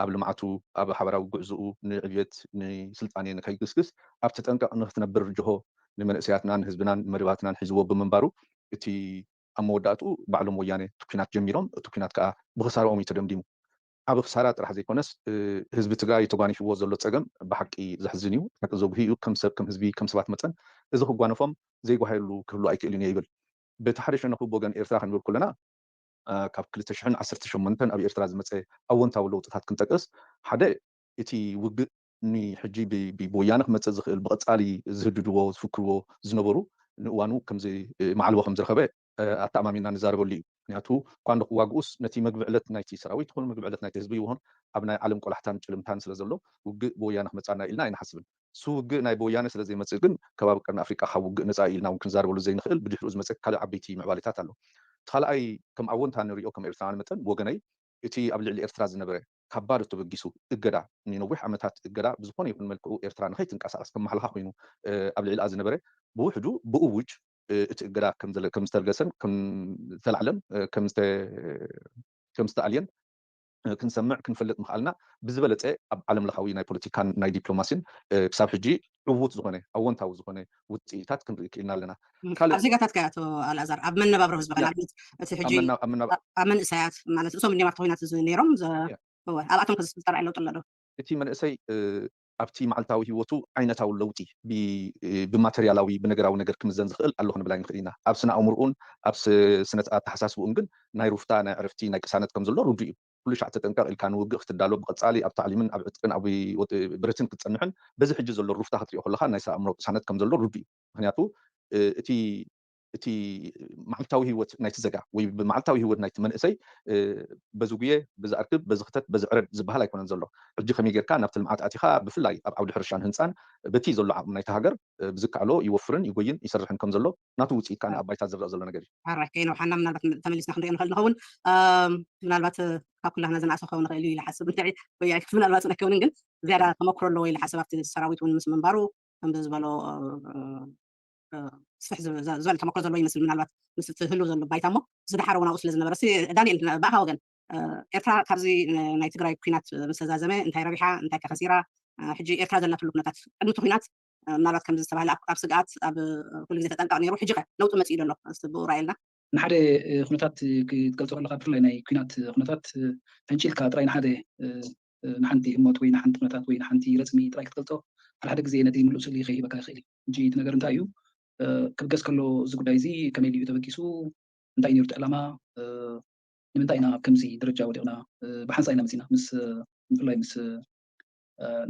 ኣብ ልምዓቱ ኣብ ሓበራዊ ጉዕዝኡ ንዕብየት ንስልጣኔ ንከይግስግስ ኣብ ተጠንቀቕ ንክትነብር ጅሆ ንመንእሰያትናን ህዝብናን ንመደባትናን ሒዝዎ ብምንባሩ እቲ ኣብ መወዳእትኡ ባዕሎም ወያነ እቲ ኩናት ጀሚሮም እቲ ኩናት ከዓ ብክሳርኦም እዩ ተደምዲሙ። ዓብ ክሳራ ጥራሕ ዘይኮነስ ህዝቢ ትግራይ ተጓኒፍዎ ዘሎ ፀገም ብሓቂ ዘሕዝን እዩ። ሓቂ ዘጉሂ እዩ። ከም ሰብ ከም ህዝቢ ከም ሰባት መፀን እዚ ክጓነፎም ዘይጓሃየሉ ክህሉ ኣይክእልን እየ ይብል። በቲ ሓደ ሸነኹ ብወገን ኤርትራ ክንብል ከለና ካብ ክልተ ሽሕን ዓሰርተ ሸሞንተን ኣብ ኤርትራ ዝመፀ ኣወንታዊ ለውጥታት ክንጠቅስ ሓደ እቲ ውግእ ንሕጂ ብወያነ ክመፅእ ዝኽእል ብቐፃሊ ዝህድድዎ ዝፍክርዎ ዝነበሩ ንእዋኑ ከምዚ ማዕልቦ ከም ዝረኸበ ኣተኣማሚና ንዛረበሉ እዩ። ምክንያቱ እኳ እንዶ ክዋግኡስ ነቲ መግቢ ዕለት ናይቲ ሰራዊት ይኹን መግቢ ዕለት ናይቲ ህዝቢ ይኹን ኣብ ናይ ዓለም ቆላሕታን ጭልምታን ስለ ዘሎ ውግእ ብወያነ ክመፃና ኢልና ኣይንሓስብን። እሱ ውግእ ናይ ብወያነ ስለ ዘይመፅእ ግን ከባቢ ቀርኒ ኣፍሪቃ ካብ ውግእ ነፃ ኢልና እውን ክንዛረበሉ ዘይንኽእል ብድሕሪኡ ዝመፀ ካልእ ዓበይቲ ምዕባሌታት ኣሎ። እቲ ካልኣይ ከም ኣወንታ ንሪኦ ከም ኤርትራውያን መጠን ብወገነይ እቲ ኣብ ልዕሊ ኤርትራ ዝነበረ ካብ ባዶ ተበጊሱ እገዳ ንነዊሕ ዓመታት እገዳ ብዝኾነ ይኹን መልክዑ ኤርትራ ንኸይትንቀሳቐስ ከማሕልኻ ኮይኑ ኣብ ልዕሊኣ ዝነበረ ብውሕዱ ብእውጅ እቲ እገዳ ከም ዝተልገሰን ከም ዝተላዕለን ከም ዝተኣልየን ክንሰምዕ ክንፈልጥ ምኽኣልና ብዝበለፀ ኣብ ዓለም ለኻዊ ናይ ፖለቲካን ናይ ዲፕሎማሲን ክሳብ ሕጂ ዕዉት ዝኾነ ኣወንታዊ ዝኾነ ውፅኢታት ክንርኢ ክኢልና ኣለና። ኣብ ዜጋታት ከ ኣቶ ኣልኣዛር ኣብ መነባብሮ ህዝቢ ንኣብነት እቲ ሕጂ ኣብ መንእሰያት ማለት እቶም እንዲም ኣብቲ ኩናት እዚ ነይሮም ኣብኣቶም ከ ዝፍጠር ለውጢ ኣሎ ዶ? እቲ መንእሰይ ኣብቲ መዓልታዊ ህይወቱ ዓይነታዊ ለውጢ ብማተርያላዊ ብነገራዊ ነገር ክምዘን ዝኽእል ኣሎ ክንብል ኣይንኽእል ኢና። ኣብ ስነ ኣእምርኡን ኣብ ስነ ኣተሓሳስብኡን ግን ናይ ሩፍታ ናይ ዕረፍቲ ናይ ቅሳነት ከም ዘሎ ርዱ እዩ። ኩሉ ሻዕ ተጠንቀቕ ኢልካ ንውግእ ክትዳሎ ብቐጻሊ ኣብ ታዕሊምን ኣብ ዕጥቅን ኣብ ብረትን ክትጸንሕን በዚ ሕጂ ዘሎ ሩፍታ ክትሪኦ ከለኻ ናይ ስነ ኣእምሮ ቅሳነት ከም ዘሎ ርዱ እዩ። ምክንያቱ እቲ እቲ መዓልታዊ ህይወት ናይቲ ዘጋ ወይ ብመዓልታዊ ህይወት ናይቲ መንእሰይ በዚ ጉየ በዚ ኣርክብ በዚ ክተት በዚ ዕረድ ዝበሃል ኣይኮነን ዘሎ። ሕጂ ከመይ ጌርካ ናብቲ ልምዓት ኣቲኻ ብፍላይ ኣብ ዓውዲ ሕርሻን ህንፃን በቲ ዘሎ ዓቕሚ ናይቲ ሃገር ብዝከኣሎ ይወፍርን ይጎይን ይሰርሕን ከም ዘሎ ናቱ ውፅኢት ከዓ ኣብ ባይታ ዝረአ ዘሎ ነገር እዩ። ሕራይ ከይነውሓና ምናልባት ተመሊስና ክንሪኦ ንኽእል ንኸውን ምናልባት ካብ ኩላህና ዝነኣሰ ክኸውን ንኽእል እዩ ኢለ ሓስብ እንታይ ወይ ምናልባት ኣይኮንን ግን ዝያዳ ተመክሮ ኣለዎ ኢለ ሓስብ ኣብቲ ሰራዊት እውን ምስ ምንባሩ ከምዚ ዝበሎ ስፍሕ ዝበለ ተመክሮ ዘለዎ ይመስል ምናልባት ምስ እቲ ህልው ዘሎ ባይታ እሞ ዝደሓረ እውን ኣብኡ ስለ ዝነበረ ዳንኤል ብኣኻ ወገን ኤርትራ ካብዚ ናይ ትግራይ ኩናት ምስ ተዛዘመ እንታይ ረቢሓ እንታይ ከኸሲራ ሕጂ ኤርትራ ዘላትሉ ኩነታት ቅድሚ እቲ ኩናት ምናልባት ከምዚ ዝተባህለ ኣብ ስግኣት ኣብ ኩሉ ግዜ ተጠንቀቕ ነይሩ ሕጂ ከ ለውጢ መፅኡ ዶ ኣሎ ብኡ ራእየልና ንሓደ ኩነታት ክትገልፆ ከለካ ብፍላይ ናይ ኩናት ኩነታት ፈንጪልካ ጥራይ ንሓደ ንሓንቲ ህሞት ወይ ንሓንቲ ኩነታት ወይ ንሓንቲ ረጽሚ ጥራይ ክትገልጾ፣ ሓደ ሓደ ግዜ ነቲ ምሉእ ስእሊ ከይህበካ ይኽእል እዩ። ሕጂ እቲ ነገር እንታይ እዩ? ክብገስ ከሎ እዚ ጉዳይ እዚ ከመይ ኢሉ እዩ ተበጊሱ? እንታይ ነይሩ እቲ ዕላማ? ንምንታይ ኢና ኣብ ከምዚ ደረጃ ወዲቕና? ብሓንሳእ ኢና መጺና ምስ፣ ብፍላይ ምስ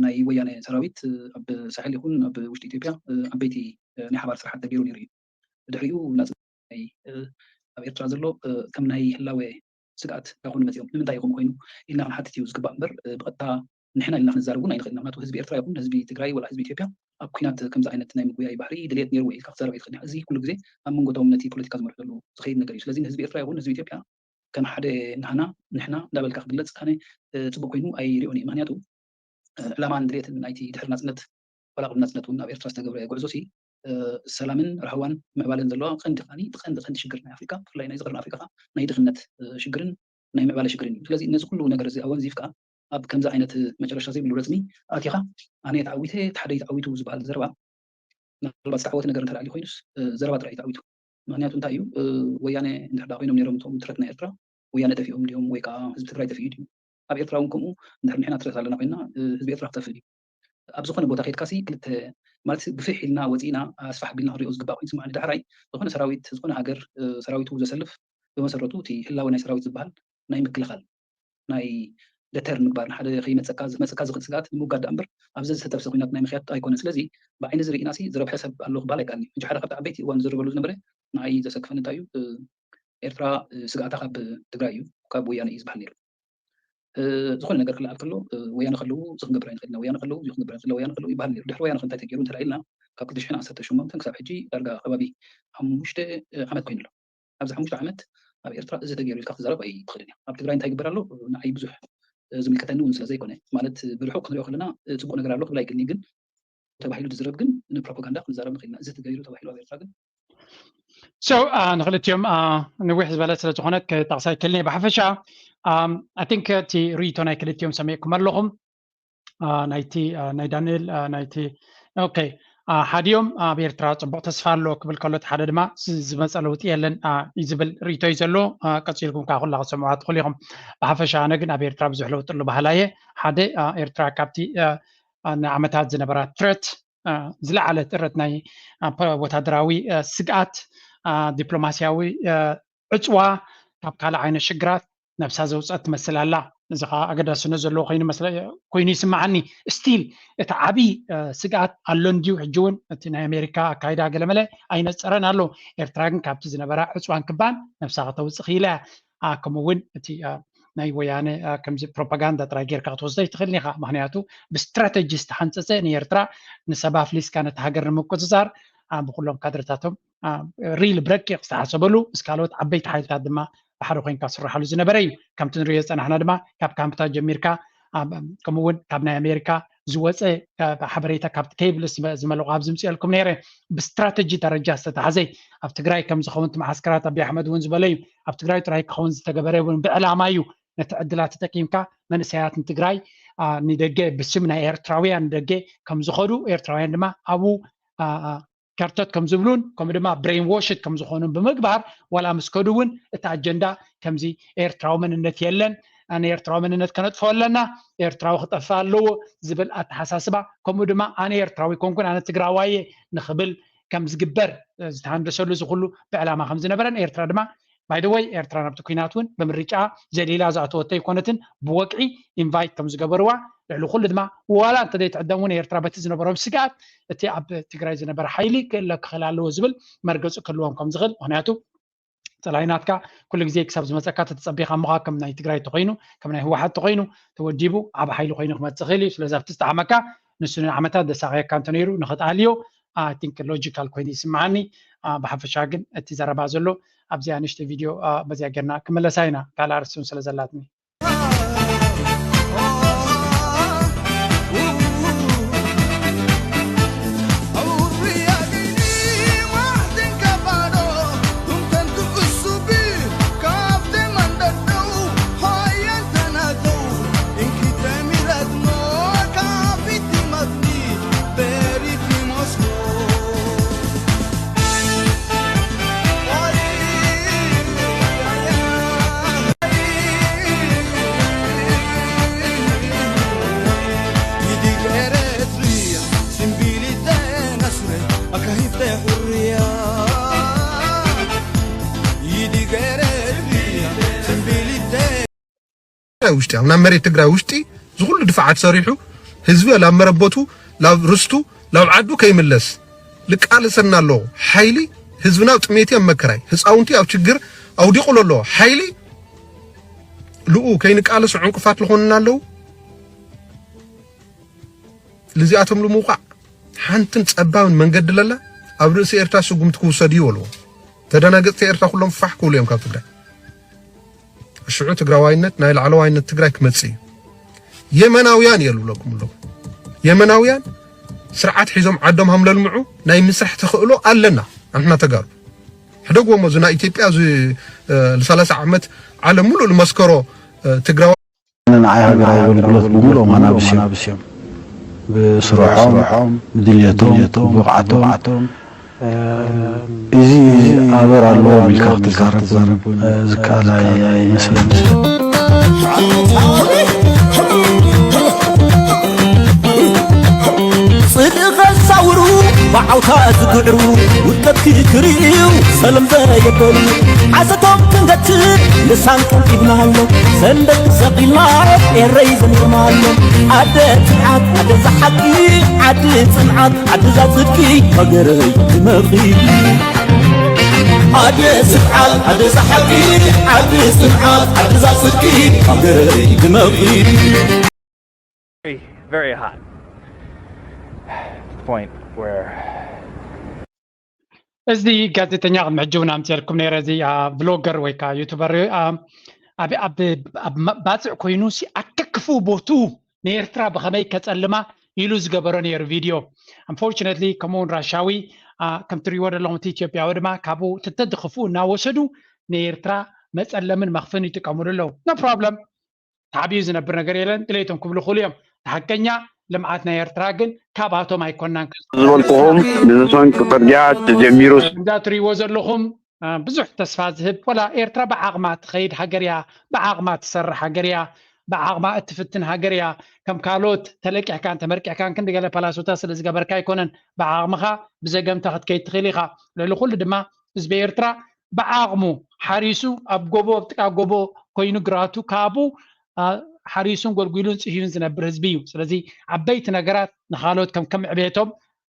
ናይ ወያነ ሰራዊት ኣብ ሳሕል ይኹን ኣብ ውሽጢ ኢትዮጵያ ዓበይቲ ናይ ሓባር ስራሓት ተገይሩ ነይሩ እዩ። ድሕሪኡ ናጽነት ኣብ ኤርትራ ዘሎ ከም ናይ ህላወ ስግኣት እንዳኾኑ መጺኦም። ንምንታይ እዩ ከምኡ ኮይኑ ኢልና ክንሓትት እዩ ዝግባእ እምበር፣ ብቐጥታ ንሕና ኢልና ክንዛረብ እውን ኣይንኽእል ኢና። ምክንያቱ ህዝቢ ኤርትራ ይኹን ህዝቢ ትግራይ ወላ ህዝቢ ኢትዮጵያ ኣብ ኲናት ከምዚ ዓይነት ናይ ምጉያይ ባህሪ ድልየት ነይርዎ ኢልካ ክትዛረብ ኣይትኽእልን ኢኻ። እዚ ኩሉ ግዜ ኣብ መንጎ እቶም ነቲ ፖለቲካ ዝመርሑ ዘለዉ ዝኸይድ ነገር እዩ። ስለዚ ንህዝቢ ኤርትራ ይኹን ህዝቢ ኢትዮጵያ ከም ሓደ ናህና ንሕና እንዳበልካ ክግለጽ ኣነ ጽቡቕ ኮይኑ ኣይሪኦን እየ። ምክንያቱ ዕላማን ድልየትን ናይቲ ድሕሪ ናጽነት፣ ዋላ ቅድሚ ናጽነት እውን ኣብ ኤርትራ ዝተገብረ ጉዕዞ ሲ ሰላምን ራህዋን ምዕባለን ዘለዋ ቀንዲ ከዓኒ እቲ ቀንዲ ቀንዲ ሽግር ናይ ኣፍሪካ፣ ብፍላይ ናይዚ ቀርኒ ኣፍሪካ ከዓ ናይ ድኽነት ሽግርን ናይ ምዕባለ ሽግርን እዩ። ስለዚ ነዚ ኩሉ ነገር እዚ ኣወንዚፍካ ኣብ ከምዚ ዓይነት መጨረሻ ዘይብሉ ረጽሚ ኣቲኻ ኣነ ተዓዊተ እቲ ሓደ ተዓዊቱ ዝበሃል ዘረባ ምናልባት ዝተዓወተ ነገር እንተደኣ ኣልዩ ኮይኑስ ዘረባ ጥራይ እዩ ተዓዊቱ። ምክንያቱ እንታይ እዩ? ወያነ እንድሕር ደኣ ኮይኖም ነይሮም እቶም ትረት ናይ ኤርትራ ወያነ ጠፊኦም ድዮም ወይ ከዓ ህዝቢ ትግራይ ጠፊኡ ድዩ? ኣብ ኤርትራ እውን ከምኡ እንድሕር ንሕና ትረት ኣለና ኮይንና ህዝቢ ኤርትራ ክጠፍእ ድዩ? ኣብ ዝኾነ ቦታ ከይድካሲ ክልተ ማለት ግፍሕ ኢልና ወፂእና ኣስፋሕ ቢልና ክንሪኦ ዝግባእ ኮይኑ ስማዕኒ። ዳሕራይ ዝኾነ ሰራዊት ዝኾነ ሃገር ሰራዊቱ ዘሰልፍ ብመሰረቱ እቲ ህላወ ናይ ሰራዊት ዝበሃል ናይ ምክልኻል ናይ ደተር ምግባር ንሓደ ከይመፀካ ዝመፀካ ዝኽእል ስግኣት ንምውጋድ ደኣ እምበር ኣብዚ ዝተጠብሰ ኩናት ናይ ምኽያድ ኣይኮነን። ስለዚ ብዓይኒ ዝርኢና ሲ ዝረብሐ ሰብ ኣሎ ክበሃል ኣይከኣልን እዩ። ሕጂ ሓደ ካብቲ ዓበይቲ እዋን ዝዝረበሉ ዝነበረ ንዓይ ዘሰክፈኒ እንታይ እዩ ኤርትራ ስግኣታ ካብ ትግራይ እዩ ካብ ወያነ እዩ ዝበሃል ነይሩ። ዝኾነ ነገር ክለዓል ከሎ ወያነ ከለዉ እዚ ክንገብር ኣይንኽእል ኢና፣ ወያነ ከለዉ እዚ ክንገብር ኣይንኽእል፣ ወያነ ከለዉ ይበሃል ነይሩ። ድሕሪ ወያነ ከ እንታይ ተገይሩ እንተ ኢልና ካብ ክልተ ሽሕን ዓሰርተ ሸሞንተን ክሳብ ሕጂ ዳርጋ ከባቢ ሓሙሽተ ዓመት ኮይኑ ኣሎ። ኣብዚ ሓሙሽተ ዓመት ኣብ ኤርትራ እዚ ተገይሩ ኢልካ ክትዛረብ ኣይትኽእልን እያ። ኣብ ትግራይ እንታይ ይግበር ኣሎ ንዓይ ብዙሕ ዝምልከተኒ እውን ስለ ዘይኮነ ማለት ብርሑቕ ክንሪኦ ከለና ፅቡቕ ነገር ኣሎ ክብል ኣይክእልን ግን ተባሂሉ ዝዝረብ ግን ንፕሮፓጋንዳ ክንዛረብ ንኽእል ኢና። እዚ ተገይሩ ተባሂሉ ኣብ ኤርትራ ግን So ንክልቲኦም ንዊሕ ዝበለ ስለ ዝኾነ ክጠቕሳ ይክእልን እየ። ብሓፈሻ I think እቲ ርእይቶ ናይ ክልቲኦም ሰሚዕኩም ኣለኹም። ናይቲ ናይ ዳንኤል ናይቲ okay ሓዲኦም ኣብ ኤርትራ ፅቡቕ ተስፋ ኣሎ ክብል ከሎ እቲ ሓደ ድማ ዝመፀ ለውጢ የለን እዩ ዝብል ርእይቶ እዩ ዘሎ። ቀፂልኩም ከዓ ኩላ ክትሰምዑዋ ትኽእሉ ኢኹም። ብሓፈሻ ኣነ ግን ኣብ ኤርትራ ብዙሕ ለውጢ ኣሎ በሃላይ እየ። ሓደ ኤርትራ ካብቲ ንዓመታት ዝነበራ ትረት ዝለዓለ ትረት ናይ ወታደራዊ ስግኣት ዲፕሎማስያዊ ዕፅዋ ካብ ካልእ ዓይነት ሽግራት ነብሳ ዘውፀት ትመስል ኣላ። እዚ ከዓ ኣገዳስነት ዘለዎ ኮይኑ መስለ- ኮይኑ ይስምዓኒ። ስቲል እቲ ዓብዪ ስግኣት ኣሎ እንድዩ። ሕጂ እውን እቲ ናይ ኣሜሪካ ኣካይዳ ገለመለ ኣይነፀረን ኣሎ። ኤርትራ ግን ካብቲ ዝነበራ ዕፅዋን ክባን ነብሳ ከተውፅእ ክኢላ እያ። ከምኡ እውን እቲ ናይ ወያነ ከምዚ ፕሮፓጋንዳ ጥራይ ጌርካ ክትወስዶ ኣይትኽእልን ኢኻ። ምክንያቱ ብስትራተጂ ዝተሓንፀፀ ንኤርትራ ንሰብ ኣፍሊስካ ነቲ ሃገር ንምቁፅፃር ብኩሎም ካድረታቶም ሪል ብረቂቕ ዝተሓሰበሉ ምስ ካልኦት ዓበይቲ ሓይልታት ድማ ብሓደ ኮይንካ ዝስራሓሉ ዝነበረ እዩ። ከምቲ ንሪኦ ዝፀናሕና ድማ ካብ ካምፕታት ጀሚርካ ከምኡ እውን ካብ ናይ ኣሜሪካ ዝወፀ ሓበሬታ ካብቲ ኬብል ዝመለቑ ኣብ ዝምፅኤልኩም ነይረ ብስትራተጂ ደረጃ ዝተታሕዘ ኣብ ትግራይ ከም ዝኸውን እቲ መዓስከራት ኣቢ ኣሕመድ እውን ዝበለ እዩ። ኣብ ትግራይ ጥራይ ክኸውን ዝተገበረ እውን ብዕላማ እዩ። ነቲ ዕድላት ተጠቂምካ መንእሰያት ንትግራይ ንደገ ብስም ናይ ኤርትራውያን ንደገ ከም ዝኸዱ ኤርትራውያን ድማ ኣብኡ ከርተት ከም ዝብሉን ከምኡ ድማ ብሬን ዎሽድ ከም ዝኾኑን ብምግባር ዋላ ምስ ከዱ እውን እቲ ኣጀንዳ ከምዚ ኤርትራዊ መንነት የለን፣ ኣነ ኤርትራዊ መንነት ከነጥፍኦ ኣለና፣ ኤርትራዊ ክጠፍእ ኣለዎ ዝብል ኣተሓሳስባ ከምኡ ድማ ኣነ ኤርትራዊ ኮንኩን ኣነ ትግራዋየ ንኽብል ከም ዝግበር ዝተሃንደሰሉ እዚ ኩሉ ብዕላማ ከም ዝነበረን ኤርትራ ድማ ባይደወይ ኤርትራ ናብቲ ኩናት እውን ብምርጫ ዘሊላ ዝኣተወቶ ኣይኮነትን ብወግዒ ኢንቫይት ከም ዝገበርዋ ልዕሊ ኩሉ ድማ ዋላ እንተ ዘይትዕደም እውን ኤርትራ በቲ ዝነበሮም ስግኣት እቲ ኣብ ትግራይ ዝነበረ ሓይሊ ክእለ ክኽእል ኣለዎ ዝብል መርገፂ ክህልዎም ከም ዝኽእል ምክንያቱ ፀላኢ ናትካ ኩሉ ግዜ ክሳብ ዝመፀካ ተተፀቢኻ ምኻ ከም ናይ ትግራይ ተኮይኑ ከም ናይ ህወሓት ተኮይኑ ተወዲቡ ዓብ ሓይሊ ኮይኑ ክመፅእ ክእል እዩ ስለዚ ኣብቲ ዝጠዓመካ ንሱ ንዓመታት ዘሳቀየካ እንተነይሩ ንክትኣልዮ I think logical ኮይኑ ይስምዓኒ። ብሓፈሻ ግን እቲ ዘረባ ዘሎ ኣብዚኣ ንእሽተይ ቪድዮ በዚኣ ጌርና ክመለሳ ኢና ካልእ ኣርእስቲ እውን ስለ ዘላትኒ። ትግራይ ውሽጢ፣ ኣብ ናብ መሬት ትግራይ ውሽጢ ዝኹሉ ድፋዓት ሰሪሑ ህዝቢ ላብ መረበቱ፣ ላብ ርስቱ፣ ላብ ዓዱ ከይምለስ ልቃለሰና ኣሎ። ሓይሊ ህዝብና ኣብ ጥሜት ኣብ መከራይ፣ ህፃውንቲ ኣብ ችግር ኣውዲቑ ኣሎ። ሓይሊ ልኡ ከይንቃለሱ ዕንቅፋት ዝኾንና ኣለዉ። ልዚኣቶም ልምውቃዕ ሓንትን ጸባብን መንገዲ ለላ ኣብ ርእሲ ኤርትራ ስጉምቲ ክውሰድ እዩ በልዎ። ተደናገጽቲ ኤርትራ ኩሎም ፋሕ ክብሉ እዮም ካብ ትግራይ። ሽዑ ትግራዋይነት ናይ ላዕለዋይነት ትግራይ ክመጽእ እዩ። የመናውያን እየ ዝብለኩም ኣለኹ። የመናውያን ስርዓት ሒዞም ዓዶም ሃም ለልምዑ ናይ ምስራሕ ተኽእሎ ኣለና። ኣንሕና ተጋሩ ሕደግዎ እሞ እዚ ናይ ኢትዮጵያ እዚ እ፣ ል30 ዓመት ዓለም ሙሉእ ዝመስከሮ እ፣ ትግራዋይ ንዓይ ሃገራዊ ኣገልግሎት ብምሉኦም ኣናብስ እዮም። ብስርሖም፣ ብድልየቶም፣ ብብቕዓቶም፣ እ፣ እዚ ኣበር ኣለዎም ኢልካ ክትዛረብ፣ እ፣ ዝከኣል ኣይ-፣ ኣይመስለኒ። ጽድቂ ከሳውሩ ብዓውታ ዝግዕሩ ውድቀትኪ ክርእዩ ሰለም ዘየበሉ ሓሰቶም ክንገትር ልሳን ቀንጢብና ኣሎ። ሰንደቅ ሰቒልና ኤረይ ዘሚርና ኣሎ። ኣደ ጽንዓት፣ ኣደ ዝሓቂ፣ ዓዲ ጽንዓት፣ ዓዲ ዛ ጽድቂ ሃገረይ ድመኺ። ኣደ ጽንዓት፣ ኣደ ዝሓቂ፣ ዓዲ ጽንዓት፣ ዓዲ ዛ ጽድቂ ሃገረይ ድመኺ። Very, very hot point where እዚ ጋዜጠኛ ቅድሚ ሕጂ እውን ኣምፅኤልኩም ነይረ። እዚ ቭሎገር ወይ ከዓ ዩቱበር ኣብ ባፅዕ ኮይኑ ኣከክፉ ቦቱ ንኤርትራ ብኸመይ ከፀልማ ኢሉ ዝገበሮ ነይሩ ቪድዮ። Unfortunately ከምኡውን ራሻዊ ከም ትሪእዎ ዘለኹም እቲ ኢትዮጵያዊ ድማ ካብኡ ተተድኽፉ እናወሰዱ ንኤርትራ መፀለምን መኽፍን ይጥቀሙሉ ኣለዉ። No problem። ተዓብዩ ዝነብር ነገር የለን። ድሌቶም ክብሉ ክእሉ እዮም። እቲ ሓቀኛ ልምዓት ናይ ኤርትራ ግን ካብኣቶም ኣይኮናን። ዝበልኩኹም ንዝሰንቂ ፅርግያ ተጀሚሩ እንዳትሪእዎ ዘለኹም ብዙሕ ተስፋ ዝህብ፣ ወላ ኤርትራ ብዓቕማ ትኸይድ ሃገር እያ፣ ብዓቕማ ትሰርሕ ሃገር እያ፣ ብዓቕማ እትፍትን ሃገር እያ። ከም ካልኦት ተለቂሕካን ተመርቂሕካን ክንዲ ገለ ፓላሶታት ስለ ዝገበርካ ኣይኮነን። ብዓቕምኻ ብዘገምታ ክትከይድ ትኽእል ኢኻ። ልዕሊ ኩሉ ድማ ህዝቢ ኤርትራ ብዓቕሙ ሓሪሱ ኣብ ጎቦ ኣብ ጥቃ ጎቦ ኮይኑ ግራቱ ካብኡ ሓሪሱን ጎልጒሉን ጽህዩን ዝነብር ህዝቢ እዩ። ስለዚ ዓበይቲ ነገራት ንኻልኦት ከም ከም ዕቤቶም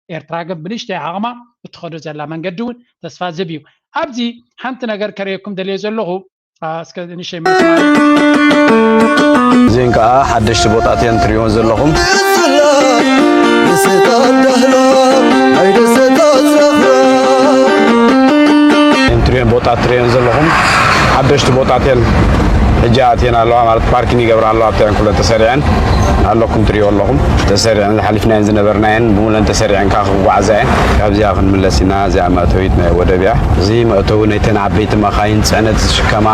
ኤርትራ ግን ብንእሽተይ ዓቕማ እትኸዶ ዘላ መንገዲ እውን ተስፋ ዝህብ እዩ። ኣብዚ ሓንቲ ነገር ከርእየኩም ደልየ ዘለኹ እስከ ንእሽተይ መልስ ማለት እዚን ከዓ ሓደሽቲ ቦጣት እየን ትሪእዎን ዘለኹም። ደሰታት ዳህላ ናይ ደሰታት ዛኽራ እየን ትሪኦን ቦጣት ትሪኦን ዘለኹም ሓደሽቲ ቦጣት እየን ሕጂ ኣትየን ኣለዋ ማለት ፓርኪን ይገብራ ኣለዋ ኣብተን ኩለን ተሰሪዐን ኣለኩም ትሪእዎ ኣለኹም ተሰሪዐን ዝሓሊፍናየን ዝነበርናየን ብሙለን ተሰሪዐን ከዓ ክጓዓዛ እየን ካብዚኣ ክንምለስ ኢና እዚኣ መእተዊት ናይ ወደብ እያ እዚ መእተዊ ናይተን ዓበይቲ መኻይን ፅዕነት ዝሽከማ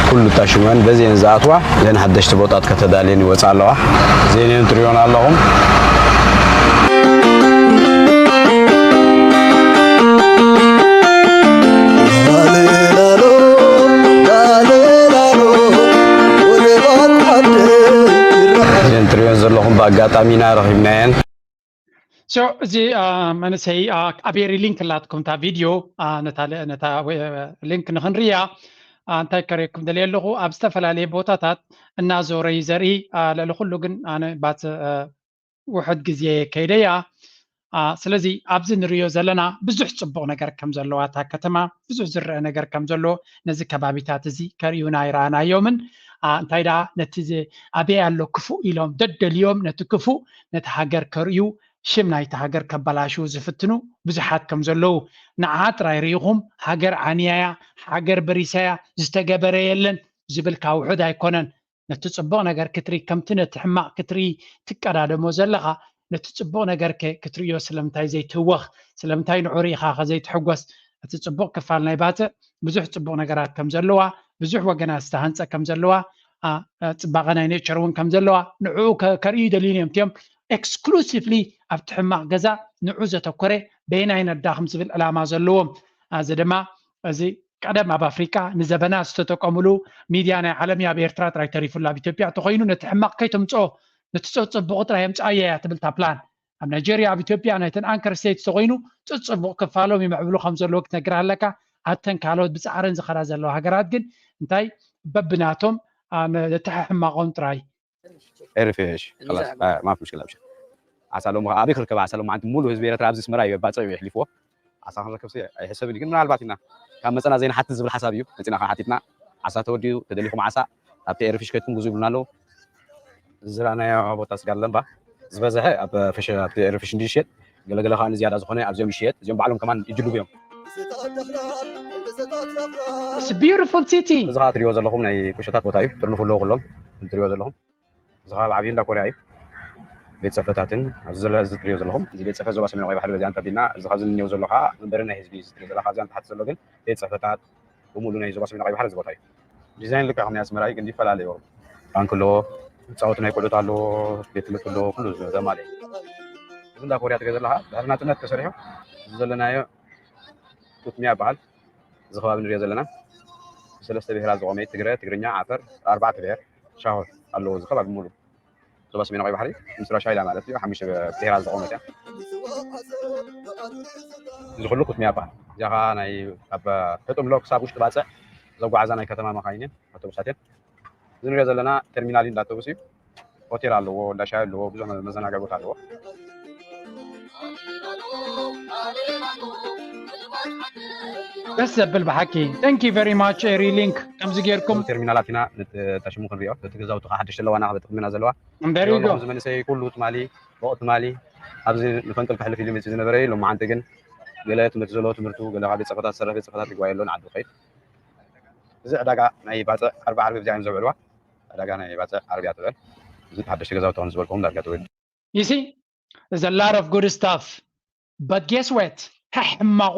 ኩሉ ታሽመን በዚአን ዝኣትዋ እዘን ሓደሽቲ ቦጣት ከተዳልየን ይወፃ ኣለዋ እዚአን እየን ትሪኦን ኣለኹም እዘን ትሪኦን ዘለኹም ብኣጋጣሚና ረኺብናየን So እዚ መንእሰይ ኣቤሪ ሊንክ ላትኩም እታ ቪድዮ ነታ ሊንክ ንክንርያ እንታይ ከረየኩም ደልየ ኣለኹ ኣብ ዝተፈላለየ ቦታታት እናዞረ እዩ ዘርኢ ልዕሊ ኩሉ ግን ኣነ ባት ውሕድ ግዜ ከይደያ ስለዚ ኣብዚ ንሪዮ ዘለና ብዙሕ ፅቡቕ ነገር ከም ዘለዋ እታ ከተማ ብዙሕ ዝረአ ነገር ከም ዘሎ ነዚ ከባቢታት እዚ ከርእዩና ኣይረኣናዮምን እንታይ ደኣ ነቲ ኣበይ ኣሎ ክፉእ ኢሎም ደደልዮም ነቲ ክፉእ ነቲ ሃገር ከርእዩ ሽም ናይቲ ሃገር ከባላሽዉ ዝፍትኑ ብዙሓት ከም ዘለዉ ንዓ ጥራይ ርኢኹም ሃገር ዓንያያ ሃገር በሪሳያ ዝተገበረ የለን ዝብል ካብ ውሑድ ኣይኮነን ነቲ ጽቡቕ ነገር ክትርኢ ከምቲ ነቲ ሕማቕ ክትርኢ ትቀዳደሞ ዘለኻ ነቲ ጽቡቕ ነገር ከ ክትርእዮ ስለምንታይ ዘይትህወኽ ስለምንታይ ንዑ ርኢኻ ከ ዘይትሕጎስ እቲ ጽቡቕ ክፋል ናይ ባጽዕ ብዙሕ ጽቡቕ ነገራት ከም ዘለዋ ብዙሕ ወገናት ዝተሃንጸ ከም ዘለዋ ጽባቐ ናይ ኔቸር እውን ከም ዘለዋ ንዕኡ ከርእዩ ይደልዩን እዮም እቲኦም ኤክስክሉሲቭሊ ኣብቲ ሕማቕ ገዛ ንዑ ዘተኮረ በየናይ ነዳኽም ዝብል ዕላማ ዘለዎም እዚ ድማ እዚ ቀደም ኣብ ኣፍሪቃ ንዘበናት ዝተጠቀሙሉ ሚድያ ናይ ዓለም ኣብ ኤርትራ ጥራይ ተሪፉላ ኣብ ኢትዮጵያ ተኮይኑ ነቲ ሕማቕ ከይተምፅኦ ነቲ ፀፅቡቑ ጥራይ ኣምፅኣዮ እያ ትብል እታ ፕላን ኣብ ናይጀርያ ኣብ ኢትዮጵያ ናይተን ኣንከር ስቴትስ ተኮይኑ ፀፅቡቕ ክፋሎም ይምዕብሉ ከም ዘለዎ ክትነግር ኣለካ ኣብተን ካልኦት ብፃዕረን ዝኸዳ ዘለዋ ሃገራት ግን እንታይ በብናቶም ኣነ ዘተሓሕማቖን ጥራይ። ኤርፌሽ ላስ ማፍ ምሽክላ ብሽ ዓሳ ሎም ኣበይ ክርከብ? ዓሳ ሎም ዓንቲ ሙሉ ህዝቢ ኤርትራ ኣብዚ ኣስመራ እዩ ባፀ እዩ የሕሊፍዎ። ዓሳ ክንረከብ ኣይሕሰብን እዩ፣ ግን ምናልባት ኢና ካብ መፀና ዘይንሓትት ዝብል ሓሳብ እዩ መፂና ካብ ሓቲትና። ዓሳ ተወዲኡ ተደሊኹም ዓሳ ኣብቲ ኤርፌሽ ከድኩም ግዙ ይብሉና ኣለዉ። ዝራናዮ ቦታ ስጋ ኣለምባ ዝበዝሐ ኣብ ኤርፌሽ እንዲ ይሸጥ፣ ገለገለ ከዓ ንዝያዳ ዝኾነ ኣብዚኦም ይሸየጥ። እዚኦም ባዕሎም ከማን ይጅልቡ እዮም። It's a beautiful city. እዚ ከዓ ትሪኦ ዘለኹም ናይ ቁሸታት ቦታ እዩ። ጥርንፉ ኣለዉ ኩሎም ትሪኦ ዘለኹም። እዚ ከዓ ብዓብዪ እንዳ ኮርያ እዩ። ቤት ፅሕፈታትን ኣብዚ ዘሎ እዚ ትሪኦ ዘለኹም እዚ ቤት ፅሕፈት ዞባ ሰሜን ቀይ ባሕሪ በዚኣ እንተቢልና፣ እዚ ካብዚ ንኒው ዘሎ ከዓ መንበሪ ናይ ህዝቢ እዩ። እዚ ትሪኦ ዘለኻ ኣብዚኣ ንታሕቲ ዘሎ ግን ቤት ፅሕፈታት ብምሉ ናይ ዞባ ሰሜን ቀይ ባሕሪ እዚ ቦታ እዩ። ዲዛይን ልክዕ ከም ናይ ኣስመራ እዩ፣ ግን ይፈላለዩ። ባንክ ኣለዎ፣ ፃወት ናይ ቆልዑት ኣለዎ፣ ቤት ትምህርቲ ኣለዎ፣ ኩሉ ዘማልእ እዩ። እዚ እንዳ ኮርያ ትሪኦ ዘለኻ ድሕሪ ናፅነት ተሰሪሑ። እዚ ዘለናዮ ቱትሚያ ይበሃል። እዚ ከባቢ ንሪኦ ዘለና ብሰለስተ ብሄራት ዝቆመ እዩ። ትግረ፣ ትግርኛ፣ ዓፈር፣ ኣርባዕተ ብሄር ሻሆት ኣለዎ። እዚ ከባቢ ሙሉ ዞባ ሰሜን ቀይ ባሕሪ ምስ ራሻይዳ ማለት እዩ። ሓሙሽተ ብሄራት ዝቆመት እያ። እዚ ኩሉ ኩትሚያ ይበሃል። እዚኣ ከዓ ናይ ካብ ሕጡም ሎ ክሳብ ውሽጢ ባፅዕ ዘጓዓዛ ናይ ከተማ መኻይን እየን፣ ኣውቶቡሳት እየን። እዚ ንሪኦ ዘለና ተርሚናል እንዳ ኣውቶቡስ እዩ። ሆቴል ኣለዎ፣ እንዳ ሻሂ ኣለዎ፣ ብዙሕ መዘናጋዒ ቦታ ኣለዎ። ደስ ዘብል ብሓቂ። Thank you very much ኤሪ ሊንክ። ከምዚ ጌርኩም ተርሚናላት ኢና ነቲ ሽሙ ክንሪኦ። እቲ ገዛውቲ ከዓ ሓደሽቲ ኣለዋና፣ በቲ ቅድሚና ዘለዋ There you go። እዚ መንእሰይ ኩሉ ትማሊ ብቑ ትማሊ ኣብዚ ንፈንቅል ክሕልፍ ኢሉ መፂኡ ዝነበረ እዩ። ሎማዓንቲ ግን ገለ ትምህርቲ ዘለዎ ትምህርቱ፣ ገለ ካብ ቤት ፅሕፈታት ዝሰርሕ ቤት ፅሕፈታት ይጓየ ኣሎ ንዓዱ ከይድ። እዚ ዕዳጋ ናይ ባፅዕ ዓርቢ ዓርቢ ብዚኣ እዮም ዘውዕልዋ። ዕዳጋ ናይ ባፅዕ ዓርቢ እያ ትበል። እዚ ሓደሽቲ ገዛውቲ ኣሁን ዝበልኩም ዳርጋ ትውል You see, there's a lot of good stuff. But guess what? ሕማቑ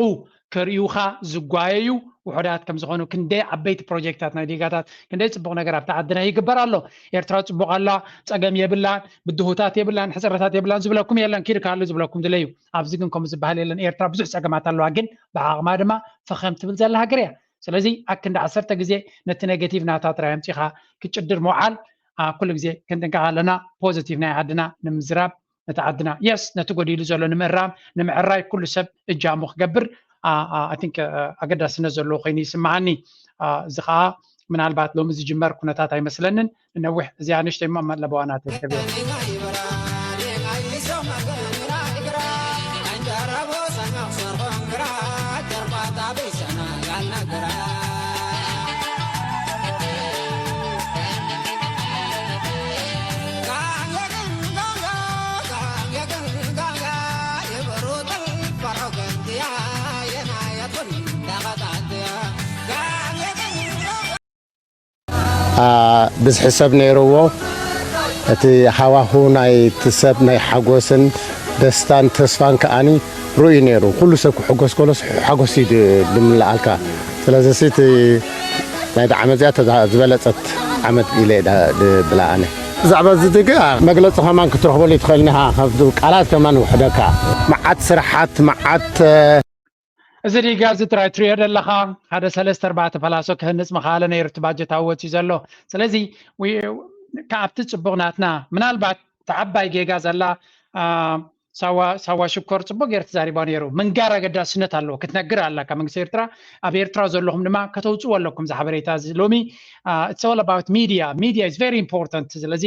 ከርእዩኻ ዝጓየዩ ውሑዳት ከም ዝኾኑ፣ ክንደይ ዓበይቲ ፕሮጀክታት ናይ ዲጋታት፣ ክንደይ ጽቡቕ ነገር ኣብቲ ዓድና ይግበር ኣሎ። ኤርትራ ጽቡቕ ኣላ፣ ጸገም የብላን፣ ብድሆታት የብላን፣ ሕጽረታት የብላን ዝብለኩም የለን። ኪድ ካሉ ዝብለኩም ድለዩ። ኣብዚ ግን ከምኡ ዝበሃል የለን። ኤርትራ ብዙሕ ጸገማት ኣለዋ፣ ግን ብዓቕማ ድማ ፈኸም ትብል ዘላ ሃገር እያ። ስለዚ ኣክንዲ ዓሰርተ ግዜ ነቲ ኔጌቲቭ ናታ ጥራይ ኣምጺኻ ክትጭድር ምውዓል፣ አ፣ ኩሉ ግዜ ክንጥንቀቕ ኣለና። ፖዚቲቭ ናይ ዓድና ንምዝራብ፣ ነቲ ዓድና፣ የስ፣ ነቲ ጎዲሉ ዘሎ ንምእራም፣ ንምዕራይ ኩሉ ሰብ እጃሙ ክገብር፣ አ፣ አ፣ I think፣ አ፣ ኣገዳስነት ዘለዎ ኮይኑ ይስምዓኒ። አ፣ እዚ ኸኣ ምናልባት ሎሚ ዝጅመር ኩነታት ኣይመስለንን። ንነዊሕ እዚኣ ንእሽተይ እሞ መለበዋ ናተይ ክብል። ብዝሒ ሰብ ነይርዎ። እቲ ሃዋሁ ናይ እቲ ሰብ ናይ ሓጎስን ደስታን ተስፋን ከኣኒ ርኡይ ነይሩ። ኩሉ ሰብ ክሕጎስ ከሎስ ሓጎስ እዩ ድ- ድምልኣልካ። ስለዚ ሲ እቲ ናይዚ ዓመት እዚኣ ተዛ- ዝበለጸት ዓመት ኢለ እየ ዳ- ድብላ ኣነ። ብዛዕባ እዚ ድግ መግለጺ ከማን ክትረኽበሉ ይትኽእል ኢኻ። ካብ ቃላት ከማን ውሕደካ። መዓት ስራሓት፣ መዓት እዚ ዲጋ እዚ ጥራይ ትሪኦ ዘለኻ ሓደ ሰለስተ ኣርባዕተ ፓላሶ ክህንጽ ምኽኣለ ነይሩ እቲ ባጀት ኣወጺኡ ዘሎ። ስለዚ ዊ- ካብቲ ጽቡቕ ናትና ምናልባት እቲ ዓባይ ጌጋ ዘላ አ፣ ሳዋ ሳዋ ሽኮር ጽቡቕ ገይሩ ተዛሪባ ነይሩ። ምንጋር ኣገዳስነት ኣለዎ ክትነግር ኣለካ መንግስቲ ኤርትራ። ኣብ ኤርትራ ዘለኹም ድማ ከተውጽዎ ኣለኩም እዚ ሓበሬታ እዚ ሎሚ። It's all about media. Media is very important። ስለዚ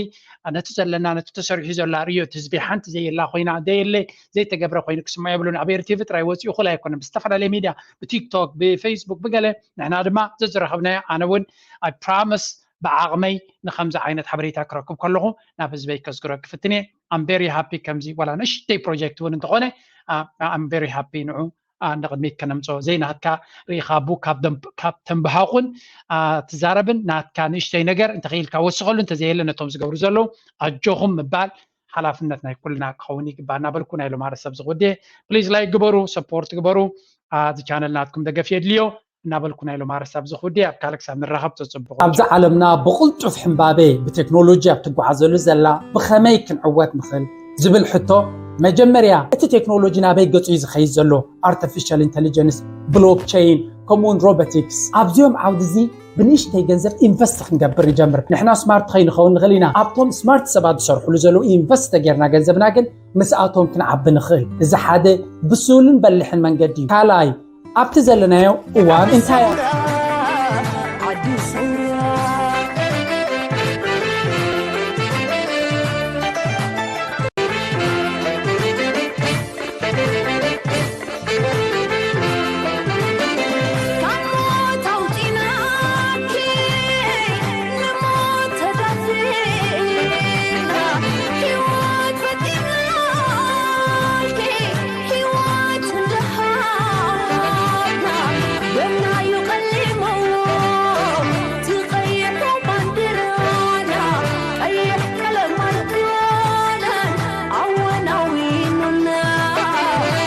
ነቲ ዘለና ነቲ ተሰሪሑ ዘሎ ርእዮት ህዝቢ ሓንቲ ዘየላ ኮይና ዘየለ ዘይተገብረ ኮይኑ ክስምዖ የብሉን። ኣብ ኤርቲቪ ጥራይ ወፂኡ እኹል ኣይኮነን። ብዝተፈላለየ ሚድያ ብቲክቶክ ብፌስቡክ ብገለ ንሕና ድማ ዘዝረኸብናዮ ኣነ እውን I promise ብዓቕመይ ንከምዚ ዓይነት ሓበሬታ ክረክብ ከለኹ ናብ ህዝበይ ከዝግሮ ክፍትን እየ። I'm very happy ከምዚ ዋላ ንእሽተይ ፕሮጀክት እውን እንተኾነ I'm very happy ንዑ ንቕድሚት ከነምፅኦ ዘይናትካ ርኢኻቡ ካብ ተንብሃቑን ትዛረብን ናትካ ንእሽተይ ነገር እንተኽኢልካ ወስኸሉ እንተዘየለ ነቶም ዝገብሩ ዘለዉ ኣጆኹም ምባል ሓላፍነት ናይ ኩልና ክኸውን ይግባእ እናበልኩ ናይ ሎማረ ሰብ ዝኹዴ ፕሊዝ ላይክ ግበሩ ሰፖርት ግበሩ። እዚ ቻነል ናትኩም ደገፍ የድልዮ እናበልኩ ናይ ሎማረ ሰብ ዝኹዴ ኣብ ካልእ ክሳብ ንራኸብ ተፅብቑ። ኣብዚ ዓለምና ብቕልጡፍ ሕምባቤ ብቴክኖሎጂ ኣብ ትጓዓዘሉ ዘላ ብኸመይ ክንዕወት ንኽእል ዝብል ሕቶ መጀመርያ እቲ ቴክኖሎጂ ናበይ ገጹ እዩ ዝኸይድ ዘሎ? ኣርቲፊሻል ኢንተሊጀንስ፣ ብሎክቸይን ከምኡውን ሮቦቲክስ ኣብዚኦም ዓውዲ እዚ ብንእሽተይ ገንዘብ ኢንቨስት ክንገብር ንጀምር። ንሕና ስማርት ከይንኸውን ንኽእል ኢና። ኣብቶም ስማርት ሰባት ዝሰርሕሉ ዘለዉ ኢንቨስት ተጌርና ገንዘብና ግን ምስኣቶም ክንዓቢ ንኽእል። እዚ ሓደ ብስሉን በሊሕን መንገዲ እዩ። ካልኣይ ኣብቲ ዘለናዮ እዋን እንታይ